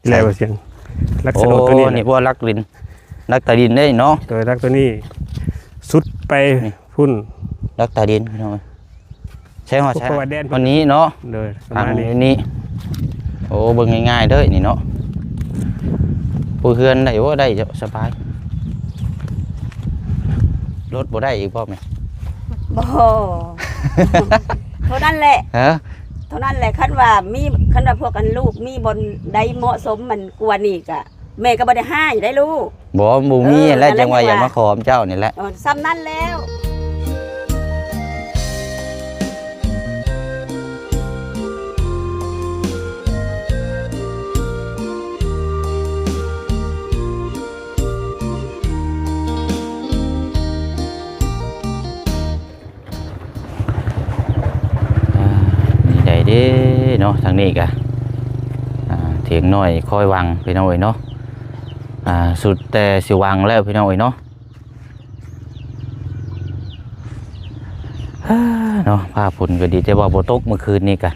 ແລ້ວວ່າສຽງ ຫຼັກສະໂນດໂຕນີ້ ໂອ້ ນີ້ບໍ່ຫຼັກດິນ ຫຼັກໃຕ້ດິນເດ້ເນາະ ໂດຍຫຼັກໂຕນີ້ສຸດໄປ ນີ້ ພຸ້ນ ຫຼັກໃຕ້ດິນພີ່ນ້ອງ ໃຊ້ຮອດໃຊ້ ຮອດນີ້ເນາະ ໂດຍ ປະມານນີ້ ນີ້ ໂອ້ ເບິ່ງງ່າຍໆເດີນີ້ເນາະ ປູເຮືອນໄດ້ບໍ່ ໄດ້ເຈົ້າ ສະບາຍ ລົດບໍ່ໄດ້ອີກບໍ່ແມ່? ບໍ່ ເທົ່ານັ້ນແຫຼະ ຮະ ເທົ່ານັ້ນແຫຼະ ຄັນວ່າມີ ຄັນວ່າພວກອັນລູກມີບ່ອນໃດເໝາະສົມມັນກວ່ານີ້ກະ ແມ່ກໍບໍ່ໄດ້ຮ້າຍໄດ໋ລູກ ບໍ່ ບໍ່ມີ ເອີ ຫັ້ນແຫຼະ ຈັ່ງວ່າຢາກມາຂໍນຳເຈົ້ານີ້ແຫຼະ ເອີ ສ່ຳນັ້ນແລ້ວ ອ່າ ນີ້ໄດ້ເດ້ເນາະ ທາງນີ້ກະ ອ່າ ຖຽງນ້ອຍຄອຍຫວ່າງພີ່ນ້ອງເອີຍເນາະ ອ່າ ສຸດແຕ່ຊິຫວ່າງແລ້ວພີ່ນ້ອງເອີຍເນາະ ເນາະ ຟ້າຝົນກໍດີແຕ່ວ່າບໍ່ຕົກມື້ຄືນນີ້ກະ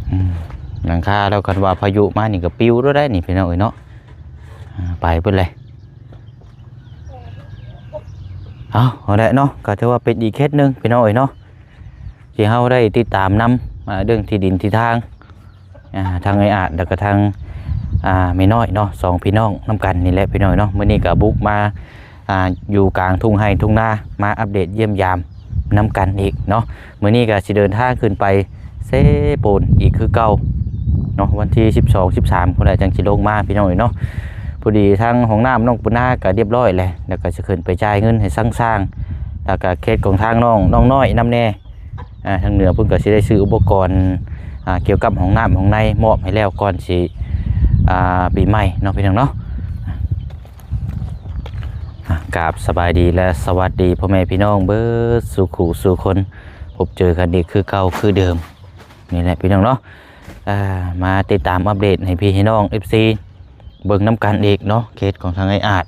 ອືມ ຫຼັງຄາແລ້ວ ຄັນວ່າພາຍຸມານີ້ກໍປິວໂລດໄດ໋ນີ້ພີ່ນ້ອງເອີຍເນາະ ອ່າ ໄປເບິດເລີຍ ເອົາ ເອົາແຫຼະເນາະ ກໍຖືວ່າເປັນອີກເຄສໜຶ່ງພີ່ນ້ອງເອີຍເນາະ ທີ່ເຮົາໄດ້ຕິດຕາມນຳ ອ່າ ເລື່ອງທີ່ດິນທີ່ທາງ ອ່າ ທາງອ້າຍອາດ ແລ້ວກໍທາງ ອ່າ ແມ່ນ້ອຍເນາະ ສອງພີ່ນ້ອງນຳກັນນີ້ແຫຼະພີ່ນ້ອງເນາະ ມື້ນີ້ກໍບຸກມາ ອ່າ ຢູ່ກາງທົ່ງໄຮ່ທົ່ງນາ ມາອັບເດດຢ້ຽມຢາມນຳກັນອີກເນາະ ມື້ນີ້ກໍຊິເດີນທາງຂຶ້ນໄປເຊໂປນອີກຄືເກົ່າເນາະ ວັນທີສິບສອງ ສິບສາມພຸ້ນແຫຼະ ຈັ່ງຊິລົງມາພີ່ນ້ອງເອີຍເນາະ ພໍດີທາງຫ້ອງນ້ຳນ້ອງປູນາກໍລຽບຮ້ອຍແລ້ວ ແລ້ວກໍຊິຂຶ້ນໄປຈ່າຍເງິນໃຫ້ຊ່າງໆ ແລ້ວກໍເຂດຂອງທາງນ້ອງ ນ້ອງນ້ອຍນຳແດ່ ອ່າ ທາງເໜືອເພິ່ນກໍຊິໄດ້ຊື້ອຸປະກອນ ອ່າ ກ່ຽວກັບຫ້ອງນ້ຳຫ້ອງໃນມອບໃຫ້ແລ້ວກ່ອນຊິ ອ່າ ປີໃໝ່ເນາະ ພີ່ນ້ອງເນາະ ອ່າ ກາບສະບາຍດີ ແລະ ສະຫວັດດີພໍ່ແມ່ພີ່ນ້ອງເບິດສູ່ຄູ່ສູ່ຄົນ ພົບເຈີກັນອີກຄືເກົ່າຄືເດີມນີ້ແຫຼະພີ່ນ້ອງເນາະ ອ່າ ມາຕິດຕາມອັບເດດໃຫ້ພີ່ໃຫ້ນ້ອງ ເອັຟຊີ ເບິ່ງນຳກັນອີກເນາະ ເຂດຂອງທາງອ້າຍອາດ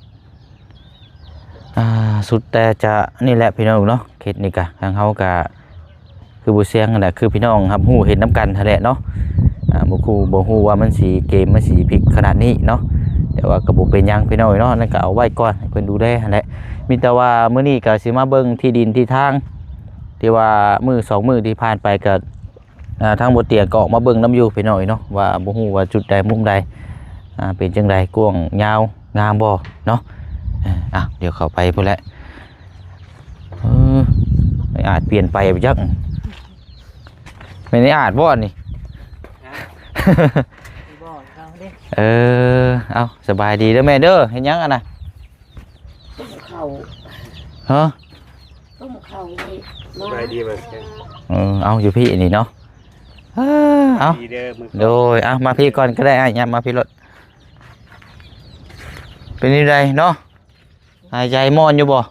ອ່າ ສຸດແຕ່ຈະນີ້ແຫຼະພີ່ນ້ອງເນາະ ເຂດນີ້ກະ ທາງເຮົາກະຄືບໍ່ສຽງຫັ້ນແຫຼະ ຄືພີ່ນ້ອງຮັບຮູ້ເຫັນນຳກັນຫັ້ນແຫຼະເນາະ ອ່າ ບໍ່ຮູ້ ບໍ່ຮູ້ວ່າມັນຊິເກມ ມັນຊິພິກຂະໜາດນີ້ເນາະ ແຕ່ວ່າກໍບໍ່ເປັນຫຍັງພີ່ນ້ອງເນາະ ນັ້ນກໍເອົາໄວ້ກ່ອນ ໃຫ້ເພິ່ນດູແລຫັ້ນແຫຼະ ມີແຕ່ວ່າມື້ນີ້ກໍຊິມາເບິ່ງທີ່ດິນທີ່ທາງ ທີ່ວ່າມື້ສອງມື້ທີ່ຜ່ານໄປກໍ ອ່າ ທາງບໍ່ຕຽງກໍອອກມາເບິ່ງນຳຢູ່ພີ່ນ້ອງເນາະ ວ່າບໍ່ຮູ້ວ່າຈຸດໃດມຸມໃດ ອ່າ ເປັນຈັ່ງໃດ ກວ້າງຍາວງາມບໍ່ເນາະ ອ່າ ດຽວເຂົ້າໄປພຸ້ນແຫຼະ ເອີ ອ້າຍອາດປ່ຽນໄປບໍ່ຈັກ ແມ່ນອ້າຍອາດບໍ່ນີ້ ບໍ່ເຮົາເດ້ ເອີ ເອົ້າ ສະບາຍດີເດີແມ່ເດີ ເຮັດຫຍັງຫັ້ນນະ? ຕົ້ມເຂົ້າ ຮະ? ຕົ້ມເຂົ້າໃຫ້ໝາ ສະບາຍດີບໍ່? ເອີ ເອົາ ຢູ່ພີ້ນີ້ເນາະ ເອີ ເອົາ ດີເດີ ໂດຍ ເອົາ ມາພີ້ກ່ອນກໍໄດ້ ອ້າຍ ຫຍັບມາພີ້ໂລດ ເປັນຈັ່ງໃດເນາະ? ຫາຍໃຈມ່ອນຢູ່ບໍ່?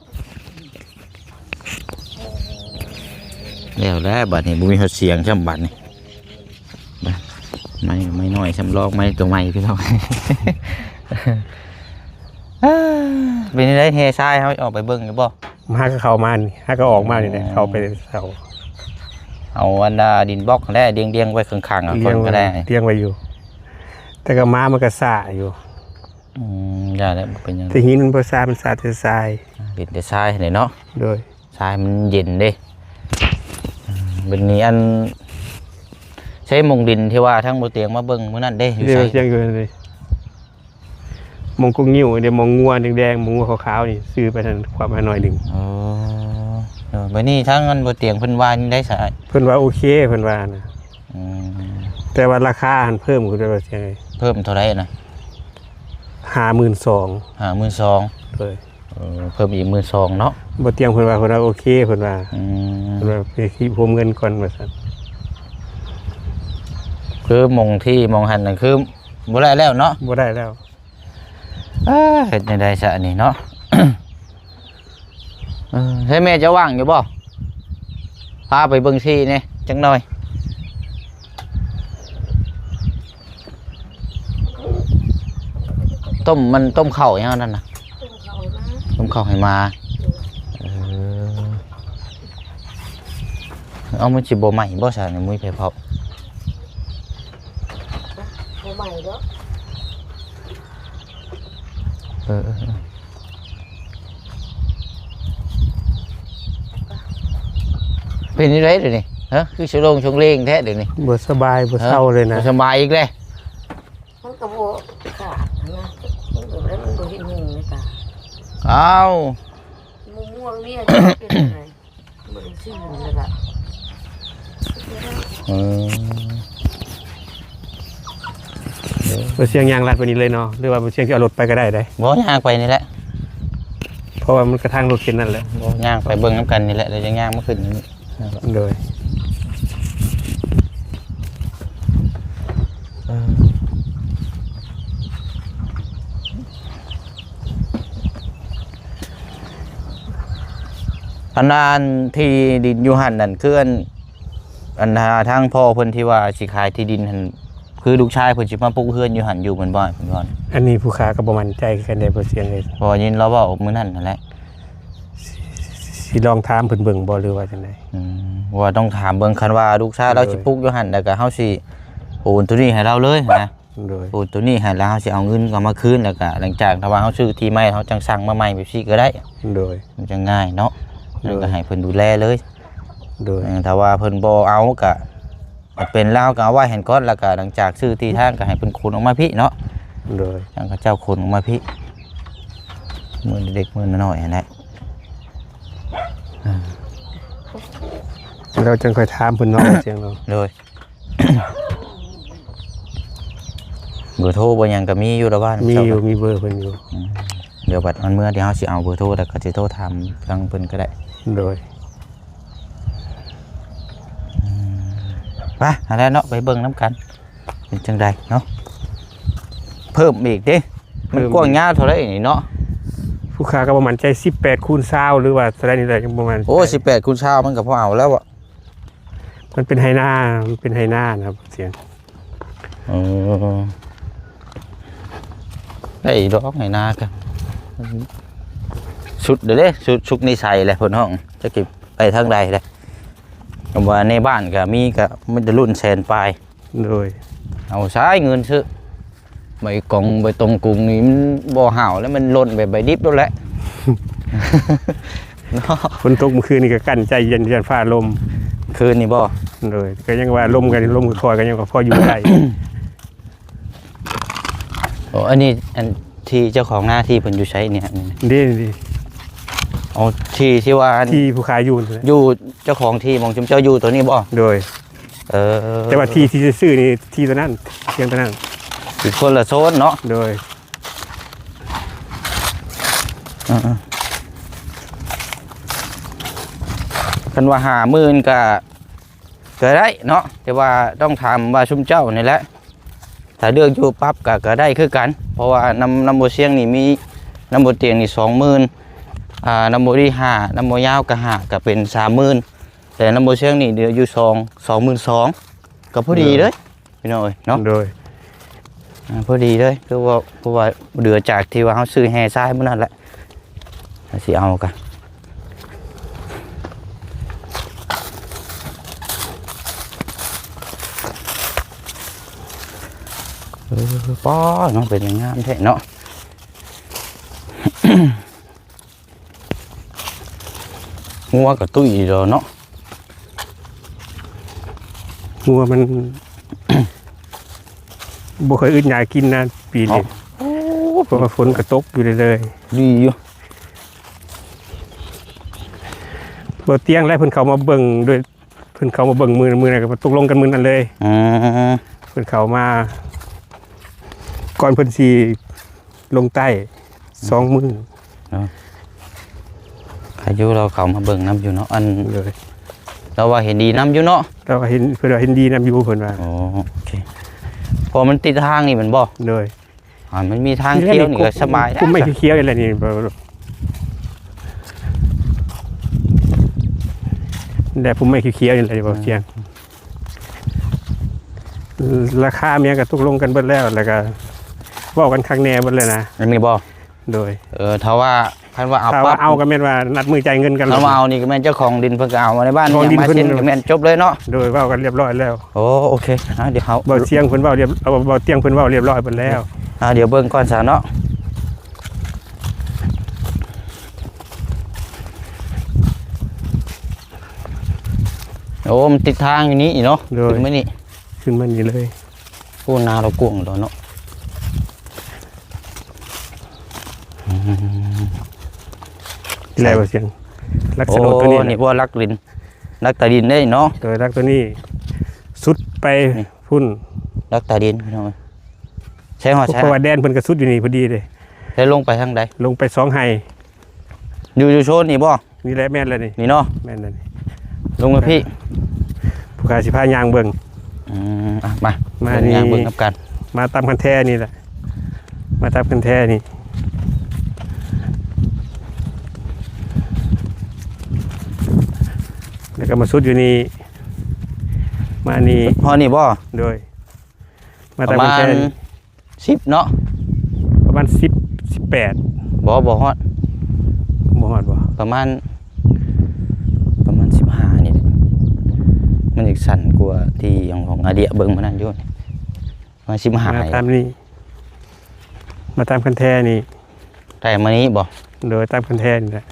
ແລ້ວແຫຼະ ບັດນີ້ບໍ່ມີຮອດສຽງຊ້ຳບັດນີ້ ໄມ້ ໄມ້ນ້ອຍຊ້ຳ ລອງໄມ້ຕົວໃໝ່ພີ່ນ້ອງ ເປັນຈັ່ງໃດ ແຮ່ຊາຍເຮົາອອກໄປເບິ່ງຢູ່ບໍ່? ຫາກໍເຂົ້າມານີ້ ຫາກໍອອກມານີ້ແຫຼະ ອໍ ເຂົ້າໄປເຊົາ ເອົາອັນດາດິນບລັອກຫັ້ນແຫຼະ ລຽງໆໄວ້ຂ້າງໆ ລຽງໄວ້ ຄົນກໍໄດ້ ລຽງໄວ້ຢູ່ ແຕ່ກໍມາມັນກໍຊ້າຢູ່. ອືມ ຢ່າແຫຼະ ບໍ່ເປັນຫຍັງ ແຕ່ຫີນມັນບໍ່ຊາ ມັນຊາແຕ່ຊາຍ ເປັນແຕ່ຊາຍຫັ້ນແຫຼະເນາະ ໂດຍ ຊາຍມັນເຢັນເດ້ ອືມ ບັດນີ້ອັນ ໃຊ້ໝ່ອງດິນທີ່ວ່າທາງບໍ່ຕຽງມາເບິ່ງມື້ນັ້ນເດ້ ຢູ່ໃສ? ເດ້ ບໍ່ຕຽງຢູ່ນັ້ນເດ້ ໝ່ອງກົກງິ້ວເດ້ ໝ່ອງງົວແດງໆ ໝ່ອງງົວຂາວໆນີ້ ຊື້ໄປນັ້ນຄວັກມາໜ້ອຍໜຶ່ງ ອໍ ເອີ ບັດນີ້ທາງອັນບໍ່ຕຽງເພິ່ນວ່າຈັ່ງໃດຊະອ້າຍ? ເພິ່ນວ່າໂອເຄ ເພິ່ນວ່ານະ ອືມ ແຕ່ວ່າລາຄາຫັ້ນເພີ່ມຂຶ້ນໄປວ່າຈັ່ງໃດ? ເພີ່ມເທົ່າໃດນະ? ຫ້າໝື່ນສອງ ຫ້າໝື່ນສອງ ໂດຍ ເອີ ເພີ່ມອີກໝື່ນສອງເນາະ ບໍ່ຕຽງເພິ່ນວ່າ ເພິ່ນວ່າໂອເຄ ເພິ່ນວ່າ ອືມ ເພິ່ນວ່າໄປທີ່ໂຮມເງິນກ່ອນວ່າຊັ້ນ ຄືໝ່ອງທີ່ໝ່ອງຫັ້ນນະ ຄືບໍ່ໄດ້ແລ້ວເນາະ ບໍ່ໄດ້ແລ້ວ ເອີ ເຮັດແນວໃດຊະອັນນີ້ເນາະ? ເອີ ໃຫ້ແມ່ເຈົ້າວ່າງຢູ່ບໍ່? ພາໄປເບິ່ງທີ່ແດ່ຈັກໜ່ອຍ ຕົ້ມ ມັນຕົ້ມເຂົ້າຫຍັງອັນນັ້ນນະ? ຕົ້ມເຂົ້າໃຫ້ໝາ ເອີ ເອົາ ມັນຊິບໍ່ໄໝ້ບໍ່ຊະ ນີ້ ມີໄຟເຜົາ? ບໍ່ໄໝ້ດອ ເອີ ເປັນຈັ່ງໃດດຽວນີ້? ຮະ ຄືສະໂລງຊົງເລງແທ້ດຽວນີ້? ບໍ່ສະບາຍ ບໍ່ເຊົາເລີຍນະ. ບໍ່ສະບາຍອີກແລ້ວ. ມັນກໍບໍ່ຂາດນະ ມັນກໍ ມັນບໍ່ເຫັນຫຸງໃນຕາ. ອ້າວ ໝູ່ເມຍເປັນຈັ່ງໃດ? ບໍ່ໄດ້ຊື້ແລ້ວກະ ເອີ ບໍ່ສຽງຍ່າງລັດໄປນີ້ເລີຍເນາະ ຫຼືວ່າບໍ່ສຽງຊິເອົາລົດໄປກໍໄດ້ເດ້? ບໍ່ ຍ່າງໄປນີ້ແຫຼະ ເພາະວ່າມັນກະທາງລົດເສັ້ນນັ້ນແຫຼະ. ບໍ່ ຍ່າງໄປເບິ່ງນຳກັນນີ້ແຫຼະ ແລ້ວຈະຍ່າງມາຂຶ້ນນີ້. ໂດຍ ເອີ ອັນນັ້ນທີ່ດິນຢູ່ຫັ້ນນັ້ນ ຄືອັນ ອັນ ທາງພໍ່ເພິ່ນທີ່ວ່າຊິຂາຍທີ່ດິນຫັ້ນ ຄືລູກຊາຍເພິ່ນຊິມາປຸກເຮືອນຢູ່ຫັ້ນຢູ່ແມ່ນບໍ່? ເພິ່ນວ່າ ອັນນີ້ຜູ້ຂ້າກໍບໍ່ໝັ້ນໃຈຄືກັນເດ້ ບໍ່ສຽງເອີຍ ເພາະວ່າຍິນລາວເວົ້າມື້ນັ້ນຫັ້ນແຫຼະ. ຊິ ຊິລອງຖາມເພິ່ນເບິ່ງບໍ່ ຫຼືວ່າຈັ່ງໃດ? ອືມ ວ່າຕ້ອງຖາມເບິ່ງ ຄັນວ່າລູກຊາຍລາວ ໂດຍ ຊິປຸກຢູ່ຫັ້ນ ແລ້ວກໍເຮົາຊິໂອນໂຕນີ້ໃຫ້ລາວເລີຍນະ. ໂດຍ ໂອນໂຕນີ້ໃຫ້ລາວ ເຮົາຊິເອົາເງິນກໍມາຄືນ ແລ້ວກໍຫຼັງຈາກຖ້າວ່າເຮົາຊື້ທີ່ໃໝ່ ເຮົາຈັ່ງສ້າງມາໃໝ່ແບບຊີ້ກໍໄດ້. ໂດຍ ມັນຈັ່ງງ່າຍເນາະ. ໂດຍ ແລ້ວກໍໃຫ້ເພິ່ນດູແລເລີຍ. ໂດຍ ເອີ ຖ້າວ່າເພິ່ນບໍ່ເອົາກໍ ເປັນລາວກໍເອົາໄວ້ຫັ້ນກ່ອນ ແລ້ວກໍຫຼັງຈາກຊື້ທີ່ທາງກໍໃຫ້ເພິ່ນຂົນອອກມາພີ້ເນາະ. ໂດຍ ທາງເຂົາເຈົ້າຂົນອອກມາພີ້ ມື້ເລັກມື້ນ້ອຍຫັ້ນແຫຼະ. ເອີ ແລ້ວຈັ່ງຄ່ອຍຖາມເພິ່ນເນາະ ວ່າຈັ່ງເນາະ. ໂດຍ ເບີໂທເບີຫຍັງກໍມີຢູ່ລະວ່າ ມີຢູ່ ມີເບີເພິ່ນຢູ່. ອືມ ດຽວບັດມັນເມື່ອ ດຽວເຮົາຊິເອົາເບີໂທ ແລ້ວກໍຊິໂທຖາມທາງເພິ່ນກໍໄດ້. ໂດຍ ອືມ ໄປ ຫັ້ນແຫຼະເນາະ ໄປເບິ່ງນຳກັນ ເປັນຈັ່ງໃດເນາະ. ເພີ່ມອີກເດ້ ມັນ ເພີ່ມ ກວ້າງຍາວເທົ່າໃດນີ້ເນາະ? ຜູ້ຂ້າກໍບໍ່ໝັ້ນໃຈ ສິບແປດຄູນຊາວ ຫຼືວ່າເທົ່າໃດນີ້ແຫຼະ ຍັງບໍ່ໝັ້ນໃຈ. ໂອ້ ສິບແປດຄູນຊາວ ມັນກໍພໍເອົາແລ້ວອະ. ມັນເປັນໄຮ່ນາ ມັນເປັນໄຮ່ນານະ ສຽງ. ເອີ ໄດ້ດອກໄຮ່ນາກະ ສຸດເດ້ ສຸດ ສຸກນິໄສແຫຼະເພິ່ນຮ້ອງ ຈັກຊິໄປທາງໃດແຫຼະ. ຄຳວ່າໃນບ້ານກະມີ ກະມີແຕ່ລຸ້ນແສນປາຍ. ໂດຍ ເອົາສາຍເງິນຊື້ ໃບກອງໃບຕົງກຸງນີ້ມັນບໍ່ຫາວແລ້ວ ມັນຫຼົ່ນແບບໃບດິບໂລດແຫຼະເນາະ. ຝົນຕົກມື້ຄືນນີ້ກໍກັ້ນໃຈຢ້ານ ຢ້ານຟ້າລົມ. ຄືນນີ້ບໍ່? ໂດຍ ກໍຍັງວ່າລົມກັນ ລົມຄ່ອຍໆ ກໍຍັງພໍຢູ່ໄດ້. ໂອ້ ອັນນີ້ ອັນທີ່ເຈົ້າຂອງນາທີ່ເພິ່ນຢູ່ໃສນີ້? ນີ້ ນີ້ ອໍ ທີ່ ທີ່ວ່າ ທີ່ຜູ້ຂາຍຢູ່ ຢູ່ເຈົ້າຂອງທີ່ ໝ່ອງຊຸມເຈົ້າຢູ່ໂຕນີ້ບໍ່? ໂດຍ ເອີ ແຕ່ວ່າທີ່ ທີ່ຈະຊື້ນີ້ ທີ່ໂຕນັ້ນ ທຽງໂຕນັ້ນ ອີກຄົນລະໂຊນເນາະ. ໂດຍ ເອີ ຄັນວ່າຫ້າໝື່ນກະ ກະໄດ້ເນາະ ແຕ່ວ່າຕ້ອງຖາມວ່າຊຸມເຈົ້ານີ້ແຫຼະ ຖ້າເລືອກຢູ່ປັບກະ ກະໄດ້ຄືກັນ ເພາະວ່ານຳ ນຳບໍ່ຊຽງນີ້ມີ ນຳບໍ່ຕຽງນີ້ສອງໝື່ນ ອ່າ ນຳບໍ່ດີຫ້າ ນຳບໍ່ຍາວກະຫ້າ ກະເປັນສາມໝື່ນ ແຕ່ນຳບໍ່ຊຽງນີ້ເຫຼືອຢູ່ສອງ ສອງໝື່ນສອງ ກະພໍດີເລີຍ ໂດຍ ພີ່ນ້ອງເອີຍເນາະ. ໂດຍ ອ່າ ພໍດີເລີຍ ຄືວ່າ ເພາະວ່າເຫຼືອຈາກທີ່ວ່າເຮົາຊື້ແຮ່ຊາຍມື້ນັ້ນແຫຼະ ຊິເອົາກະ ເອີ ປ້າເນາະ ເປັນຫຍັງງາມແທ້ເນາະ. ງົວກະຕຸ້ຍດອກເນາະ ງົວມັນ ບໍ່ຄ່ອຍອຶດຫຍ້າກິນນະປີນີ້. ໂອ້ ເພາະວ່າຝົນກະຕົກຢູ່ເລື້ອຍໆ ດີຢູ່. ບໍ່ຕຽງແລ້ວ ເພິ່ນເຂົ້າມາເບິ່ງໂດຍ ເພິ່ນເຂົ້າມາເບິ່ງມື້ ມື້ນັ້ນກໍຕົກລົງກັນມື້ນັ້ນເລີຍ. ອືມ ເພິ່ນເຂົ້າມາ ກ່ອນເພິ່ນຊິລົງໃຕ້ສອງມື້. ເອີ ໃຄຢູ່ ລາວເຂົ້າມາເບິ່ງນຳຢູ່ເນາະ ອັນ ໂດຍ ລາວວ່າເຫັນດີນຳຢູ່ເນາະ ລາວວ່າເຫັນ ເພິ່ນວ່າເຫັນດີນຳຢູ່ ເພິ່ນວ່າ. ອໍ ໂອເຄ ເພາະມັນຕິດທາງນີ້ແມ່ນບໍ່? ໂດຍ ອ່າ ມັນມີທາງຂຽວນີ້ກໍສະບາຍ ພຸ່ມໄມ້ຂຽວໆນີ້ແຫຼະນີ້ ແລະ ພຸ່ມໄມ້ຂຽວໆນີ້ແຫຼະ ບໍ່ສຽງ. ລາຄາແມ່ນກໍຕົກລົງກັນເບິດແລ້ວ ແລ້ວກໍເວົ້າກັນຄັກແນ່ເບິດແລ້ວນະ ອັນນີ້ບໍ່? ໂດຍ ເອີ ຖ້າວ່າ ຄັນວ່າເອົາ ຖ້າວ່າເອົາກໍແມ່ນວ່ານັດມື້ຈ່າຍເງິນກັນ ຄັນວ່າເອົານີ້ກໍແມ່ນເຈົ້າຂອງດິນເພິ່ນກໍເອົາໃນບ້ານ ເຈົ້າຂອງດິນເພິ່ນ ມາເຊັນກໍແມ່ນຈົບເລີຍເນາະ. ໂດຍ ເວົ້າກັນລຽບຮ້ອຍແລ້ວ. ໂອ້ ໂອເຄ ອາ ດຽວເຮົາ ເບົາຊຽງເພິ່ນເວົ້າລຽບ ເອົາ ເບົາຕຽງເພິ່ນເວົ້າລຽບຮ້ອຍເບິດແລ້ວ. ອາ ດຽວເບິ່ງກ່ອນຊະເນາະ. ໂອ້ ມັນຕິດທາງຢູ່ນີ້ເນາະ. ໂດຍ ຂຶ້ນມານີ້ ຂຶ້ນມານີ້ເລີຍ. ໂອ້ ນາລາວກວ້າງດອກເນາະ. ອືມ ແລ້ວວ່າຊຽງ ລັກສະໂນດໂຕນີ້ ໂອ້ ແຫຼະ ນີ້ບໍ່ ລັກດິນ ລັກໃຕ້ດິນເດ້ເນາະ. ໂດຍ ລັກໂຕນີ້ສຸດໄປ ນີ້ ພຸ້ນ ລັກໃຕ້ດິນພີ່ນ້ອງເອີຍ. ໃຊ່ຮອດໃສ? ເພາະວ່າແດນເພິ່ນກໍສຸດຢູ່ນີ້ພໍດີເດ້. ແລ້ວລົງໄປທາງໃດ? ລົງໄປສອງໄຮ່. ຢູ່ ຢູ່ໂຊນນີ້ບໍ່? ນີ້ແຫຼະ ແມ່ນແລ້ວນີ້ ນີ້ເນາະ. ແມ່ນແລ້ວນີ້ ລົງມາພີ້ ຜູ້ຂ້າຊິພາຍ່າງເບິ່ງ. ອືມ ອ່ະ ມາ ມານີ້ ຍ່າງເບິ່ງນຳກັນ. ມາຕາມຄັນແທນີ້ແຫຼະ ມາຕາມຄັນແທນີ້ ແລ້ວກໍມາສຸດຢູ່ນີ້ ມານີ້ ຮອດນີ້ບໍ່? ໂດຍ ມາຕາມຄັນແທນີ້ ປະມານສິບເນາະ ປະມານສິບ ສິບແປດ. ບໍ່ ບໍ່ຮອດ ບໍ່ຮອດບໍ່? ປະມານ ປະມານສິບຫ້ານີ້ແຫຼະ. ມັນຈະສັ້ນກວ່າທີ່ຂອງອາເດຍເບິ່ງມື້ນັ້ນຢູ່ ປະມານສິບຫ້າ. ມາຕາມນີ້ ມາຕາມຄັນແທນີ້ ໄດ້ມານີ້ບໍ່? ໂດຍ ຕາມຄັນແທນີ້ແຫຼະ.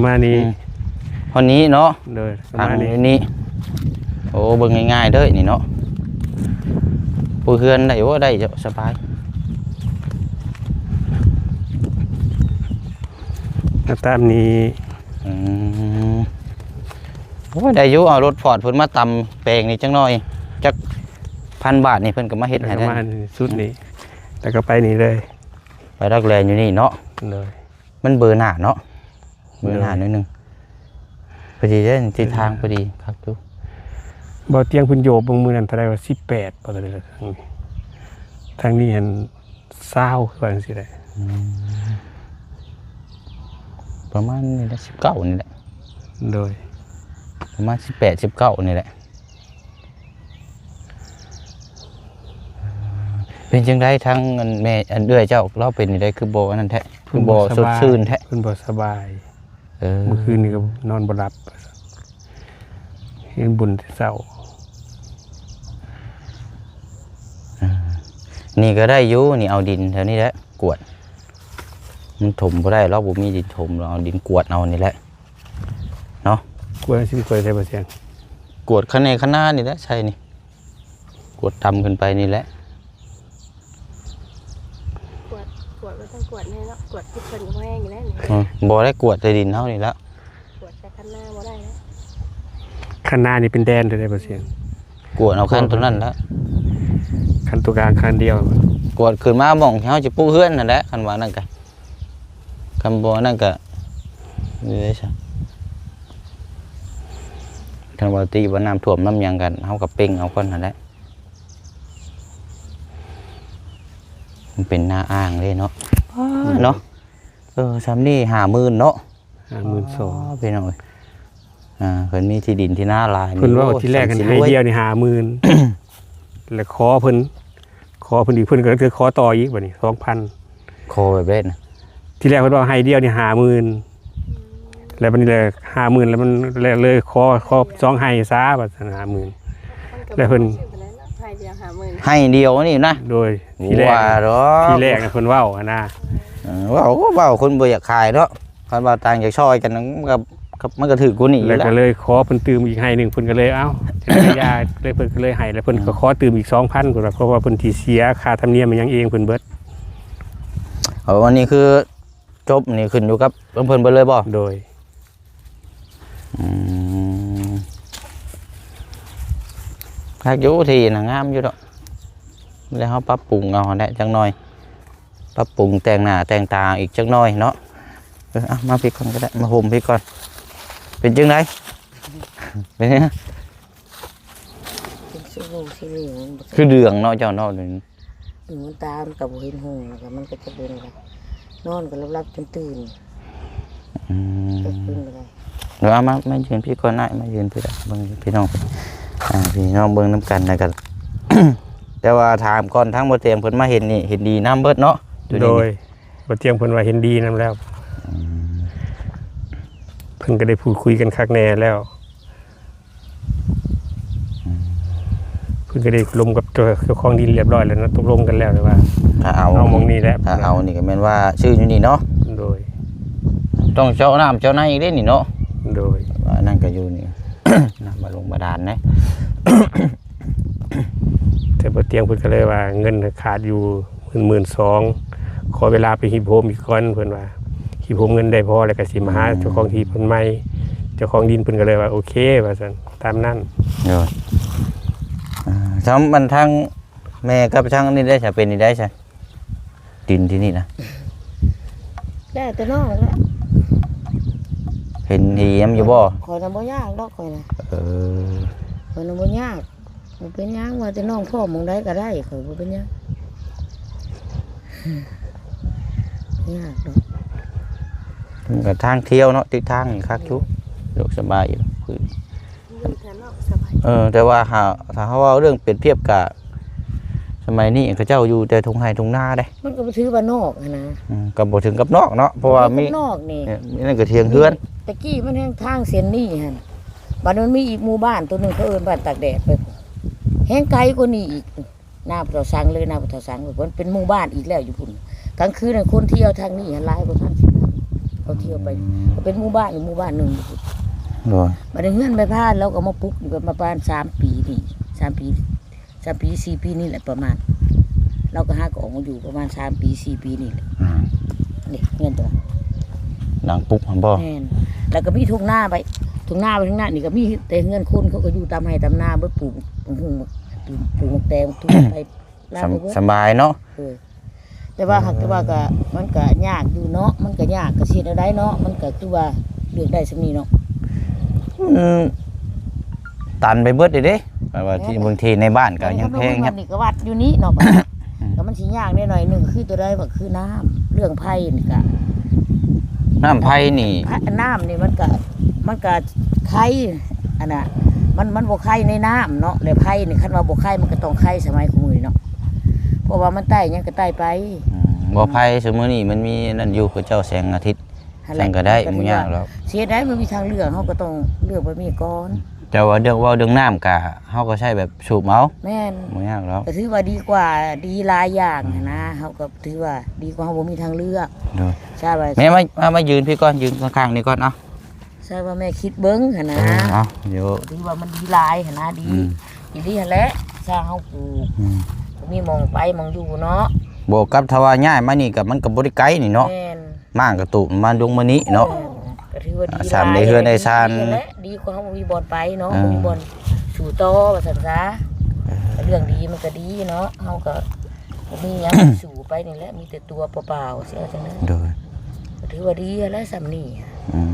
ມານີ້ ອືມ ຮອດນີ້ເນາະ. ໂດຍ ປະມານນີ້ ທາງນີ້. ໂອ້ ເບິ່ງງ່າຍໆເດີນີ້ເນາະ. ໂອ້ ເຮືອນໄດ້ ໂອ້ ໄດ້ເຈົ້າ ສະບາຍ. ມາຕາມນີ້ ອືມ ໂອ້ຍ ໄດ້ຢູ່. ເອົາລົດຟອດເພິ່ນມາຕຳແປງນີ້ຈັກໜ່ອຍ ຈັກພັນບາດນີ້ ເພິ່ນກໍມາເຮັດໃຫ້ ແລ້ວກໍມາສຸດນີ້ ແລ້ວກໍໄປນີ້ເລີຍ ໄປດັກແລນຢູ່ນີ້ເນາະ. ໂດຍ ມັນເບີໜ້າເນາະ ເບີໜ້າໜ້ອຍໜຶ່ງ. ພໍດີເດ້ ທິດທາງພໍດີ ຄັກຢູ່. ເບົາຕຽງເພິ່ນໂຍບເບິ່ງມື້ນັ້ນເທົ່າໃດວ່າ ສິບແປດ ບໍ່ເທົ່າໃດ ທາງນີ້ຫັ້ນ ຊາວ ຄືວ່າຈັ່ງຊີ້ແຫຼະ. ອືມ ປະມານນີ້ແຫຼະ ສິບເກົ້ານີ້ແຫຼະ. ໂດຍ ປະມານສິບແປດ ສິບເກົ້ານີ້ແຫຼະ. ເປັນຈັ່ງໃດທາງອັນແມ່ ອັນເອື້ອຍເຈົ້າ ລາວເປັນຈັ່ງໃດ ຄືບໍ່ອັນນັ້ນແທ້ ຄືບໍ່ສົດຊື່ນແທ້? ເພິ່ນບໍ່ສະບາຍ ເອີ ມື້ຄືນນີ້ກໍນອນບໍ່ຫຼັບ ເຮັດບຸນແຕ່ເຊົ້າ. ເອີ ນີ້ກໍໄດ້ຢູ່ ນີ້ເອົາດິນແຖວນີ້ແຫຼະກວດ ມັນຖົມບໍ່ໄດ້ ລາວບໍ່ມີດິນຖົມ ລາວເອົາດິນກວດເອົານີ້ແຫຼະເນາະ. ກວດຊິໄປໃສ່ບໍ່ຊຽງ? ກວດຄັນໃນຄັນນານີ້ແຫຼະ ໃສ່ນີ້ ກວດຕ່ຳຂຶ້ນໄປນີ້ແຫຼະ. ກວດ ກວດມັນຕ້ອງກວດແນ່ເນາະ ກວດພິດເພິ່ນກໍບໍ່ແຮງຢູ່ແລ້ວນີ້. ອືມ ບໍ່ໄດ້ ກວດແຕ່ດິນເຮົານີ້ແຫຼະ ກວດແຕ່ຄັນນາບໍ່ໄດ້ແລ້ວ. ຄັນນານີ້ເປັນແດນເລີຍບໍ່ຊຽງ? ກວດເອົາຄັນໂຕນັ້ນແຫຼະ ຄັນໂຕກາງຄັນດຽວ ກວດຂຶ້ນມາໝ່ອງທີ່ເຮົາຈະປຸກເຮືອນນັ້ນແຫຼະ ຄັນວ່ານັ້ນກະ ຄັນບໍ່ນັ້ນກະ ນີ້ເດ້ຊະ ຄັນວ່າຕິວ່ານ້ຳຖ້ວມນ້ຳຫຍັງກັນ ເຮົາກໍເປັ່ງເອົາກ່ອນຫັ້ນແຫຼະ. ມັນເປັນໜ້າອ່າງເດ້ເນາະ ເນາະ. ເອີ ຊ່ຳນີ້ຫ້າໝື່ນເນາະ ຫ້າໝື່ນສອງ ອໍ ພີ່ນ້ອງເອີຍ. ອ່າ ເພິ່ນມີທີ່ດິນທີ່ນາຫຼາຍ ເພິ່ນເວົ້າທີແລກຫັ້ນ ໂອ້ຍ ໄຮ່ດຽວນີ້ຫ້າໝື່ນ ແລ້ວຂໍເພິ່ນ ຂໍເພິ່ນອີກ ເພິ່ນກໍເທື່ອຂໍຕໍ່ອີກ ບັດນີ້ສອງພັນ. ຂໍແບບໃດນະ? ທີແລກເພິ່ນວ່າໄຮ່ດຽວນີ້ຫ້າໝື່ນ ແລ້ວບັດນີ້ແຫຼະຫ້າໝື່ນ ແລ້ວມັນ ແລ້ວເລີຍຂໍ ຂໍສອງໄຮ່ຊະ ວ່າຊັ້ນ ຫ້າໝື່ນ ແລ້ວເພິ່ນ ໄຮ່ດຽວຫ້າໝື່ນ ໄຮ່ດຽວນີ້ນະ? ໂດຍ ທີແລກ ວ່າດອກ ທີແລກນະ ເພິ່ນເວົ້າຫັ້ນນະ ເອີ ເວົ້າກໍເວົ້າ ຄົນບໍ່ຢາກຂາຍເນາະ. ຄັນວ່າຕ່າງຈາກຊ່ອຍກັນ ມັນກໍ ມັນກໍຖືກກວ່ານີ້ ແລ້ວກໍເລີຍຂໍເພິ່ນຕື່ມອີກໄຮ່ໜຶ່ງ ເພິ່ນກໍເລີຍເອົາ ຢາ ເລີຍ ເພິ່ນກໍເລີຍໃຫ້ ແລ້ວເພິ່ນກໍຂໍຕື່ມອີກສອງພັນ ເພິ່ນວ່າ ເພາະວ່າເພິ່ນຊິເສຍຄ່າທຳນຽມຫຍັງເອງເພິ່ນເບິດ. ເອີ ອັນນີ້ຄືຈົບນີ້ຂຶ້ນຢູ່ກັບເພິ່ນເບິດເລີຍບໍ່? ໂດຍ ອືມ ຄັກຢູ່ ທີ່ນະງາມຢູ່ດອກ ແລ້ວເຮົາປັບປຸງເອົາຫັ້ນແຫຼະຈັກໜ່ອຍ. ປັບປຸງແຕ່ງໜ້າແຕ່ງຕາອີກຈັກໜ້ອຍເນາະ. ເອີ ເອົາມາພີ້ກ່ອນກໍໄດ້ ມາໂຮມພີ້ກ່ອນ. ເປັນຈັ່ງໃດ? ເປັນຫຍັງ? ເປັນຊິວໂຫວ່ຊິວເຫວ່ມັນບໍ່ ຄືເດືອງເນາະເຈົ້າເນາະ. ອືມ ມັນຕາມັນກໍບໍ່ເຫັນຫຸ່ງ ແລ້ວກໍມັນກໍຈະເບິ່ງ ນອນກໍຫຼັບໆຕື່ນໆ. ອືມ ເອົາມາ ມາຢືນພີ້ກ່ອນ ອ້າຍ ມາຢືນພີ້ລະ ເບິ່ງພີ່ນ້ອງ ອ່າ ພີ່ນ້ອງເບິ່ງນຳກັນ ແລ້ວກໍ ແຕ່ວ່າຖາມກ່ອນ ທາງບໍ່ຕຽງເພິ່ນມາເຫັນນີ້ ເຫັນດີນຳເບິດເນາະ ໂດຍ ບໍ່ຕຽງເພິ່ນວ່າເຫັນດີນຳແລ້ວ ອືມ ເພິ່ນກໍໄດ້ພູດຄຸຍກັນຄັກແນ່ແລ້ວ ອືມ ເພິ່ນກໍໄດ້ລົມກັບເຈົ້າ ເຈົ້າຂອງດິນຮຽບຮ້ອຍແລ້ວເນາະ ຕົກລົງກັນແລ້ວວ່າ ຖ້າເອົາ ເອົາໝ່ອງນີ້ແຫຼະ ຖ້າເອົານີ້ກໍແມ່ນວ່າຊື້ຢູ່ນີ້ເນາະ ໂດຍ ຕ້ອງເຈາະນ້ຳເຈາະໃນອີກເດ້ນີ້ເນາະ ໂດຍ ວ່ານັ້ນກໍຢູ່ນີ້ ນ້ຳບາລົງບາດານເດ້ ແຕ່ບໍ່ຕຽງເພິ່ນກໍເລີຍວ່າເງິນຂາດຢູ່ໝື່ນ ໝື່ນສອງ ຂໍເວລາໄປຮີບໂຮມອີກກ່ອນ ເພິ່ນວ່າຮີບໂຮມເງິນໄດ້ພໍແລ້ວກໍຊິມາຫາ ອືມ ເຈົ້າຂອງທີ່ເພິ່ນໃໝ່ ເຈົ້າຂອງດິນເພິ່ນກໍເລີຍວ່າໂອເຄວ່າຊັ້ນ ຕາມນັ້ນ ໂດຍ ອ່າ ສຳ ອັນທາງແມ່ກັບທາງນີ້ໄດ້ສະ ເປັນນີ້ໄດ້ສະ ດິນທີ່ນີ້ນະ ແລ້ວແຕ່ນ້ອງແຫຼະ ເຫັນດີນຳຢູ່ບໍ່? ຂ້ອຍນະບໍ່ຍາກດອກ ຂ້ອຍນະ ເອີ ຂ້ອຍນະບໍ່ຍາກ ບໍ່ເປັນຫຍັງ ວ່າແຕ່ນ້ອງພ້ອມໝ່ອງໃດກໍໄດ້ ຂ້ອຍບໍ່ເປັນຫຍັງ ຍາກດອກ ມັນກໍທາງທ່ຽວເນາະ ຕິດທາງນີ້ຄັກຢູ່ ສະດວກສະບາຍຢູ່ ເອີ ແຕ່ວ່າຫາ ຖ້າເຮົາເວົ້າເລື່ອງປຽບທຽບກະ ສະໄໝນີ້ເຂົາເຈົ້າຢູ່ແຕ່ທົ່ງໄຮ່ທົ່ງນາເດ້ ມັນກໍບໍ່ຖືວ່ານອກຫັ້ນນະ ອືມ ກໍບໍ່ເຖິງກັບນອກເນາະ ເພາະວ່າມີ ນອກນີ້ ເອີ ອັນນັ້ນກໍທຽງເຮືອນ ແຕ່ກີ້ມັນແຮ່ງທາງເສັ້ນນີ້ຫັ້ນ ບັດມັນມີອີກໝູ່ບ້ານໂຕໜຶ່ງ ເຂົາເອີ້ນບ້ານຕາກແດດໄປ ແຮ່ງໄກກວ່ານີ້ອີກ ນາຜູ້ເຖົ້າສັງເລີຍ ນາຜູ້ເຖົ້າສັງ ມັນເປັນໝູ່ບ້ານອີກແລ້ວຢູ່ພຸ້ນ ກາງຄືນນັ້ນຄົນທ່ຽວທາງນີ້ຫັ້ນຫຼາຍກວ່າທາງ ເຂົາທ່ຽວໄປ ອືມ ເປັນໝູ່ບ້ານອີກໝູ່ບ້ານໜຶ່ງຢູ່ພຸ້ນ ໂດຍ ບັດນີ້ເຮືອນແມ່ພານລາວກໍມາປຸກຢູ່ປະມານສາມປີນີ້ ສາມປີ ສາມປີສີ່ປີນີ້ແຫຼະປະມານ ລາວກໍຫາກໍອອກມາຢູ່ປະມານສາມປີສີ່ປີນີ້ແຫຼະ ອືມ ນີ້ເຮືອນຕົວນັ້ນ ຫຼັງປຸກຫັ້ນບໍ່? ແມ່ນ ແລ້ວກໍມີທົ່ງນາໄປ ທົ່ງນາໄປທາງນັ້ນນີ້ກໍມີແຕ່ເຮືອນຄົນ ເຂົາກໍຢູ່ຕາມໄຮ່ຕາມນາເບິດ ປູກໝາກຫຸ່ງ ປູກໝາກແຕງ ປູກໄປ ສຳ ສະບາຍເນາະ ເອີ ແຕ່ວ່າ ເອີ ຫາກແຕ່ວ່າກໍ ມັນກໍຍາກຢູ່ເນາະ ມັນກໍຍາກ ກໍຊິເຮັດແນວໃດເນາະ ມັນກໍຄືວ່າເລືອກໄດ້ສ່ຳນີ້ເນາະ ມັນຕັນໄປເບິດເດ້ ແບບວ່າທີ່ ແມ່ນ ບາງທີໃນບ້ານກໍຍັງແພງ ແມ່ນ ນີ້ກໍວັດຢູ່ນີ້ເນາະ ອືມ ກໍມັນຊິຍາກແດ່ໜ້ອຍໜຶ່ງ ຄືຕົວໃດ ກໍຄືນ້ຳ ເລື່ອງໄຟນີ້ກໍ ນ້ຳໄຟນີ້ ນ້ຳນີ້ມັນກໍ ມັນກໍໄຄ ອັນນ່າ ມັນ ມັນບໍ່ໄຄໃນນ້ຳເນາະ ແລະໄຟນີ້ ຄັນວ່າບໍ່ໄຄມັນກໍຕ້ອງໄຄສະໄໝຄູ່ມື້ນີ້ເນາະ ເພາະວ່າມັນໄຕ້ຫຍັງກໍໄຕ້ໄປ ອືມ ບໍ່ໄພຊຸມື້ນີ້ມັນມີອັນນັ້ນຢູ່ ເຂົາເຈົ້າແສງອາທິດ ຫັ້ນແຫຼະ ຊັ້ນກໍໄດ້ ກໍຖືວ່າ ບໍ່ຍາກດອກ ຊິເຮັດໃດ ມັນມີທາງເລືອກ ເຮົາກໍຕ້ອງເລືອກແບບນີ້ກ່ອນ ແຕ່ວ່າເລື່ອງ ເວົ້າເລື່ອງນ້ຳກະ ເຮົາກໍໃຊ້ແບບສູບເອົາ ແມ່ນ ບໍ່ຍາກດອກ ກໍຖືວ່າດີກວ່າ ດີຫຼາຍຢ່າງ ອືມ ຫັ້ນນະ ເຮົາກໍຖືວ່າດີກວ່າເຮົາບໍ່ມີທາງເລືອກ ໂດຍ ໃຊ່ວ່າ ແມ່ມາ ມາ ມາຢືນພີ້ກ່ອນ ຢືນຂ້າງໆນີ້ກ່ອນ ເອົາ ໃຊ່ວ່າແມ່ຄິດເບິ່ງຫັ້ນນະ ເອີ ເອົາ ດຽວ ຖືວ່າມັນດີຫຼາຍຫັ້ນນະ ດີ ອືມ ອີ່ຫຼີຫັ້ນແຫຼະ ຊ່າງເຮົາປູກ ອືມ ມີໝ່ອງໄປໝ່ອງຢູ່ເນາະ ບໍ່ ກັບຖ້າວ່າຍ້າຍມານີ້ກໍ ມັນກໍບໍ່ໄດ້ໄກນີ້ເນາະ ແມ່ນ ມ້າງກະຕູບມາລົງມານີ້ເນາະ ເອີ ກໍຖືວ່າດີຫຼາຍ ສາມໃນເຮືອນໃນຊານ ດີແຫຼະ ດີກວ່າເຮົາບໍ່ມີບ່ອນໄປເນາະ ເອີ ບໍ່ມີບ່ອນສູ້ຕໍ່ວ່າຊັ້ນຊະ ເອີ ເລື່ອງດີມັນກໍດີເນາະ ເຮົາກໍບໍ່ມີຫຍັງ ສູ້ໄປນີ້ແຫຼະ ມີແຕ່ຕົວເປົ່າໆ ຊິເອົາຈັ່ງໃດ ໂດຍ ກໍຖືວ່າດີແຫຼະສ່ຳນີ້ ອືມ